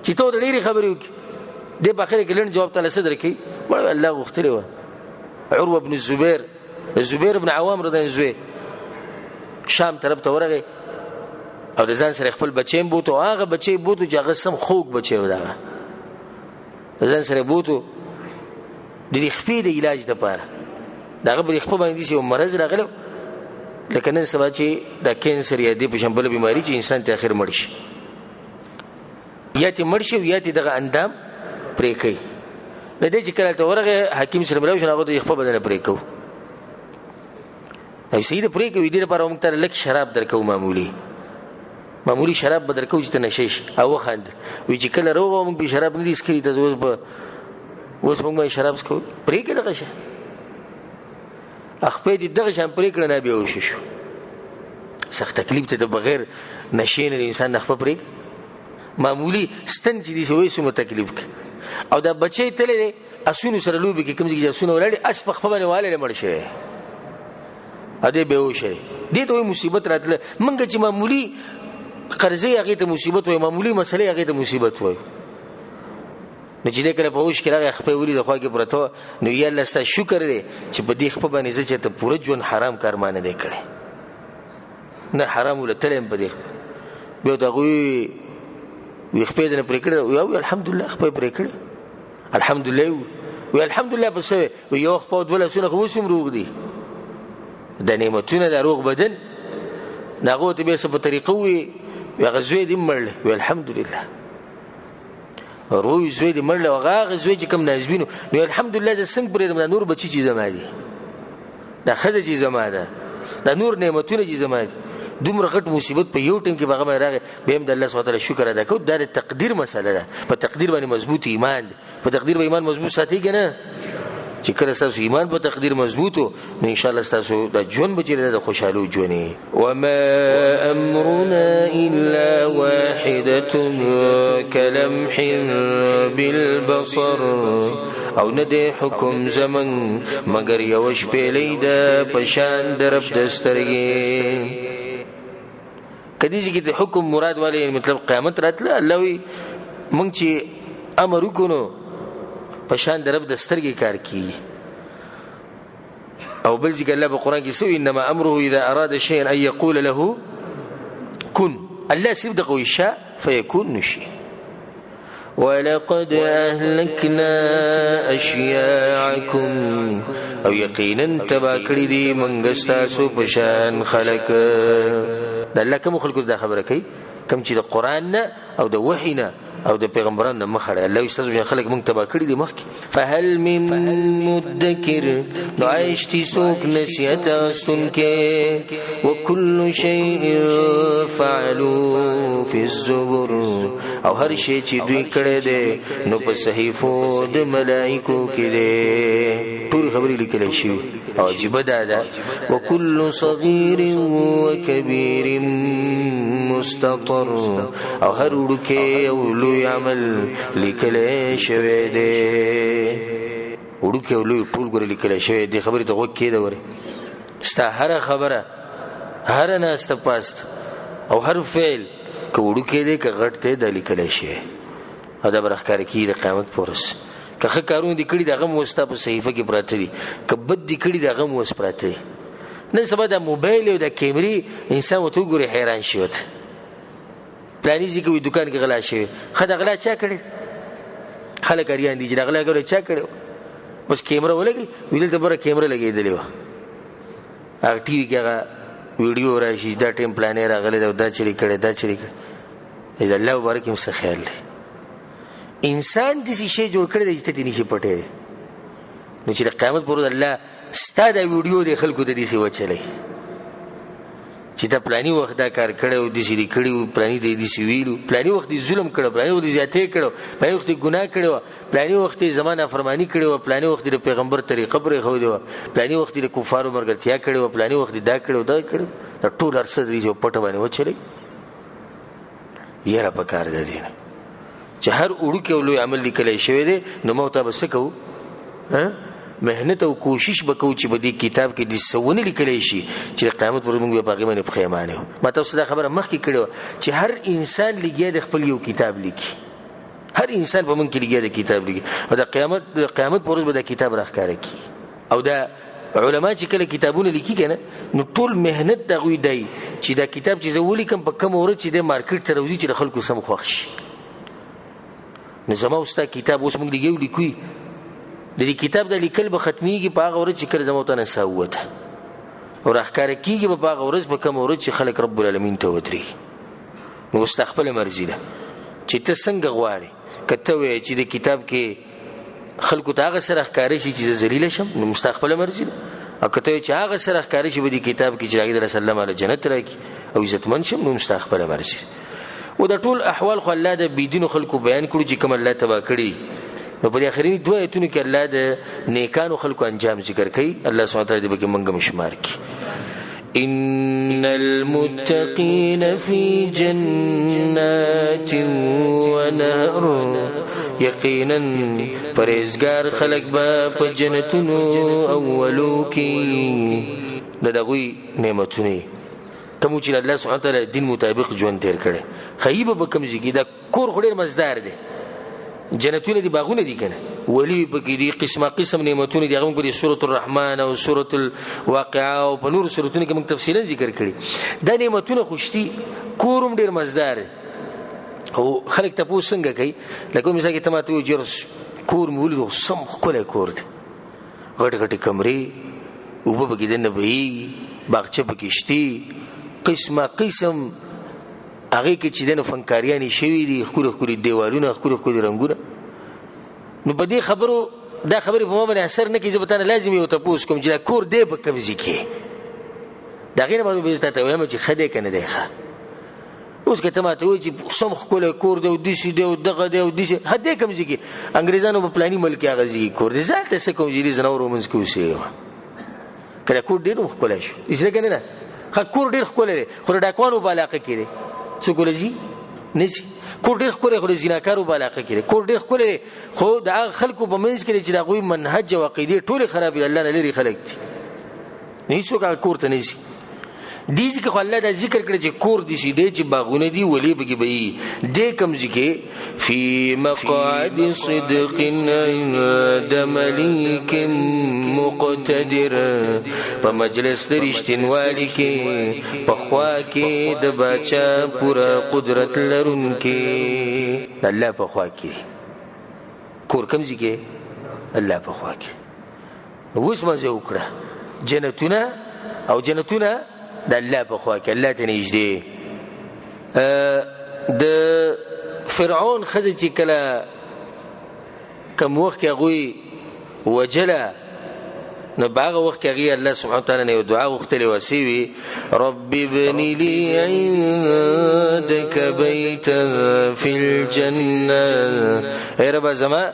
A: چې ته ورته ډېرې خبرې وکړي، دی په اخره کې لنډ جواب ته څه درکوي؟ الله غوښتلې وه. عروه بن الزبیر، زبیر بن عوام رضی الله زوی، شام طرف ته ورغی او د ځان سره خپل بچی هم بوتو، هغه بچی بوتو چې هغه سم خوږ بچی و، دغه د ځان سره بوتو د دې خپې د علاج دپاره. د هغه په دې خپه باندې داسې یو مرض راغلی لکه نن سبا چې دا کینسر یا دې په شان بله بیماري چې انسان ته اخر مړ شي، یا ترې مړ شي او یا ترې دغه اندام پرې کوي. د دې چې کله ته ورغی حکیم سره ملاو شو، هغه ته یې خپه بدنه پرې کوو. ای سید پرې کوي، دې لپاره موږ ته لږ شراب درکوو، معمولي شراب به درکوو چې ته نشه شي. او وخاندل، وایي چې کله روغ وو موږ پرې شراب نه دي څښلي، ته اوس به اوس موږ باندې شراب څښو؟ پرې کړه دغه شی، خپې دې دغه شان پرې کړه، نه بېهوښه شو. سخت تکلیف ته د بغیر نشې نه انسان نه خپه پرې کړه. معمولي ستن چې دي وایي څومره تکلیف کړي. او دا بچی تللی دی اسونو سره لوبې کوي، کوم ځای کې چې اسونه ولاړ دي اس په خپه باندې والی مړ شوی او دی بېهوښه دی. دې ته وایي مصیبت راتله. موږ چې معمولي قرضې هغې ته مصیبت وایو، معمولي مسلې هغې ته مصیبت وایو. نو چې دی کله په هوش کې راغی خپه یې ولیده خوا کې پرته وه، نو یا الله ستا شکر دی چې په دې خپه باندې زه چېرته پوره ژوند حرام کار ما نه دی کړی، نه حرام وله تللی یم په دې خپه. بیا ورته هغوی وایي خپه یې درنه پرې کړې ده؟ وایي الحمدلله خپه یې پرې کړې، الحمدلله. وایي الحمدلله په څه؟ وایي یو خپه او دوه لاسونه خو اوس هم روغ دي، د نعمتونه د روغ بدن. نو هغه ورته بیا څه په طریقه ووایي، وایي هغه زوی دې هم مړ دی. وایي الحمدلله روی زوی دې مړ دی، هغه هغه زوی چې کوم نازبینو. نو الحمدلله زه څنګه پرېږدم دا نور بچي چې زما دي، دا ښځه چې زما ده، دا نور نعمتونه چې زما دي. دومره غټ مصیبت په یو ټیم کې به هغه باندې راغی، بیا هم د الله سبحانه وتعالی شکر ادا کوو. دا د تقدیر مسله ده. په تقدیر باندې مضبوط ایمان دی. په تقدیر به ایمان مضبوط ساتي که نه؟ چې کله ستاسو ایمان په تقدیر مضبوط و، نو انشاءالله ستاسو د ژوند به چېرې د خوشحالو ژوند وي. وما امرنا الا واحدة كلمح بالبصر، او نه دی حکم زمونږ مګر یوه شپېلۍ ده په شان د رب د سترګې. که دې ځای کې د حکم مراد والے مطلب قیامت راتله، الله وایي موږ چې امر وکړو نو په شان د رب د سترګې کار کیږي. او بل ځای کې الله په قرآن کې څه وایي؟ انما امره اذا اراد شيئا ان يقول له كن. الله صرف دغه وایي شه فيكون نشي. ولقد اهلكنا اشياعكم، او یقینا تبا کړی دي موږ ستاسو په شان خلک. د الله کوم خلکو دا خبره کوي؟ کوم چې د قرآن نه او د وحي نه او د پیغمبرانو نه مخ اړوي. الله ستاسو په شان خلک موږ تبا کړي دي مخکې. فهل من مدکر، نو آیشتي څوک نصیحت اخیستونکی؟ وکل شیء فعلوا فی الزبر، او هر شی چې دوی کړی دی نو په صحیفو د ملائکو کې دی. ټولې خبرې لیکلی شوي. او عجیبه دا ده، وکل صغیر وکبیر مستطر، او هر وړوکی او لوی عمل لیکلی شوی دی. وړوکی او لوی ټول ګورې لیکلی شوی دی. خبرې ته غوږ کښېږده ګورې، ستا هره خبره، هره ناسته پاسته او هر فعل که وړوکی دی که غټ دی، دا لیکلی شوی او دا به راښکاره کېږي د قیامت په ورځ. که ښه کارونه دې کړي د هغه هم اوس ستا په صحیفه کې پراته دي، که بد دې کړي د هغه هم اوس پراته دي. نن سبا دا موبایل او دا کیمرې انسان ورته وګوري حیران شي ورته. پلاني ځای کې وایي دوکان کې غلا شوې، ښه دا غلا چا کړې؟ خلک اریان دي چې دا غلا کړې چا کړې؟ اوس کیمره ولګي، وایي دلته بره کیمره لګېدلې وه، هغه ټي وي کې هغه ویډیو راشي، دا ټیم پلانې راغلی دی او دا چېرې کړی، دا چېرې کړی. د الله مبارک هم څه خیال دی. انسان داسې شی جوړ کړی دی چې ته ترې نشي پټېدی. نو چې د قیامت پر ورځ الله ستا دا ویډیو دی خلکو ته داسې وچلی چې تا پلاني وخت دا کار کړی او داسې دې کړي وو، پلاني ته یې داسې ویلي وو، پلاني وخت دې ظلم کړی، پلاني وخت دې زیاتی کړی، پلاني وخت دې ګناه کړې وه، پلاني وخت یې زما نافرماني کړې وه، پلاني وخت دې د پیغمبر طریقه پرېښودې وه، پلاني وخت دې د کفارو ملګرتیا کړې وه، پلاني وخت دې دا کړی وو، دا کړی وو. دا ټول هر څه دې چې په پټه باندې وچلی. یره په کار ده دې نه چې هر وړوکی او لوی عمل لیکلی شوی دی، نو ما ته به څه کوو؟ محنت او کوشش به کوو چې په دې کتاب کې دې څه ونه لیکلی شي چې د قیامت پر ورځ موږ بیا په هغې باندې پښیمانه یو. ما تاسو دا خبره مخکې کړې وه چې هر انسان لګیا دی خپل یو کتاب لیکي، هر انسان په موږ کې لګیا دی کتاب لیکي، او د قیامت پر ورځ به دا کتاب راښکاره کړي. او دا علما چې کله کتابونه لیکي که نه، نو ټول محنت د هغوی دی چې دا کتاب چې زه ولیکم په کومه ورځ چې دی مارکیټ ته راوځي چې د خلکو سم خوښ شي. نو زما او ستا کتاب اوس موږ لګیو لیکو، د دې کتاب د لیکل به ختمېږي په هغه ورځ چې کله زما او تا نه ساه ووته، او راښکاره کېږي به په هغه ورځ په کومه ورځ چې خلک رب العالمین ته ودرېږي. نو اوس ستا خپله مرضي ده چې ته څنګه غواړې. که ته وایې چې د کتاب کې خلکو ته هغه سره ښکاره شي چې زه ذلیله شم، نو ستا خپله مرضي ده. او که ته وایې چې هغه سره ښکاره شي په دې کتاب کې چې هغې درسره الله ماله جنت راکړي او عزتمند شم، نو ستا خپله مرضي ده. او دا ټول احوال خو الله د بېدینو خلکو بیان کړو چې کوم الله تباه کړي. نو په دې اخریني دوه آیتونو کې الله د نیکانو خلکو انجام ذکر کوي. الله سبحانه وتعالی دې پکې موږ هم شمار کړي. إن المتقين في جنات ونهر، یقینا پرهیزګار خلک به په جنتونو اولو کې د دغوی نعمتونه کوم چې الله سبحانه وتعالی دین مطابق ژوند تیر کړي. ښایي به په کوم ځای کې دا کور خو ډېر مزدار دی، جنتونه دي، باغونه دي که نه، ولي پکې دي، قسمه قسم نعمتونه دي. هغه موږ په دې سورة الرحمن او سورة الواقعه او په نورو سورتونو کې موږ تفصیلا ذکر کړي. دا نعمتونه خو شتي، کور هم ډېر مزدار دی. او خلک تپوس څنګه کوي؟ لکه مثال کې ته ماته ووایې چې کور مې ولید، خو سم ښکلی کور دی، غټې غټې کمرې، اوبه پکې دننه بهېږي، باغچه پکې شتي، قسمه قسم هغې کې چې دی نو فنکاریانې شوي دي، ښکلي ښکلي دیوالونه، ښکلي ښکلي رنګونه. نو په دې خبرو دا خبرې په ما باندې اثر نه کوي. زه به تا نه لازم یو تپوس کوم چې دا کور دی په کوم ځای کې؟ د هغې نه بعد به زه تا ته وایم چې ښه دی که نه دی ښه. اوس که ته ماته وایې چې سم ښکلی کور دی او داسې دی او دغه دی او داسې، ښه دی کوم ځای کې؟ انګریزانو په پلاني ملک کې هغه ځای کې کور دی، زه هلته څه کوم چې دې ځناورو منځ کې اوسېږم. که دا کور ډېر هم ښکلی شو، داسې ده که نه ده؟ ښه کور ډېر ښکلی دی خو د ډاکوانو په علاقه کې دی، څوک ورله ځي؟ نه ځي. کور ډېر ښکلی خو د زیناکارو په علاقه کې دی، کور ډېر ښکلی دی خو د هغه خلکو په منځ کې دی چې د هغوی منهج او عقیدې ټولې خرابې دي، الله نه لرې خلک دي، نو هېڅوک هغه کور ته نه ځي. دې ځای کې خو الله دا ذکر کړی چې کور داسې دی چې باغونه دي، ولې پکې بهیږي. دې کوم ځای کې؟ فی مقعد صدق عند ملیک مقتدر، په مجلس د رښتینوالي کې، په خوا کې د باچا پوره قدرت لرونکي. د الله په خوا کې کور کوم ځای کې؟ الله په خوا کې. اوس مزه وکړه، جنتونه او جنتونه د الله په خوا کې، الله ته نږدې. د فرعون ښځه چې کله کوم وخت کې هغوی وجله، نو په هغه وخت کې هغې الله سبحانه وتعالی نه یو دعا غوښتلې وه، څه وي؟ رب ابن لي عندك بيتا في الجنة. ای ربه زما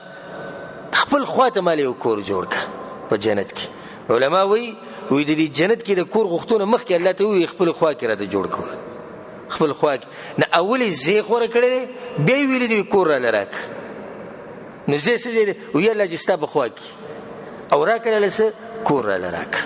A: خپل خوا ته مال یو کور جوړ کړه په جنت کې. علما وایي، وایي د دې جنت کې د کور غوښتنه مخکې الله ته ووایي خپل خوا کې راته جوړ کړه، خپل خوا کې. نه اول یې ځای غوره کړی دی، بیا یې ویلي دی کور راله راکړه. نو ځای څه ځای دی؟ وایي الله چې ستا په خوا کې او راکړه له څه کور راله راکړه.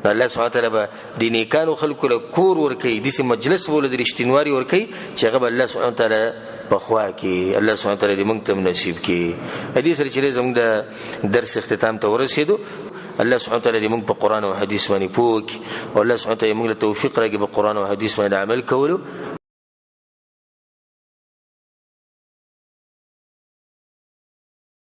A: نو الله سبحانه وتعالی به د نیکانو خلکو له کور ورکوي، داسې مجلس به له د رښتینوالي ورکوي چې هغه به الله سبحانه وتعالی په خوا کې. الله سبحانه وتعالی دې موږ ته هم نصیب کړي. دې سره چې زموږ د درس اختتام ته ورسېدو، الله سبحانه وتعالی دې موږ په قرآن او حدیث باندې پوه کړي، او الله سبحانه وتعالی موږ له توفیق راکړي په قرآن او حدیث باندې عمل کولو.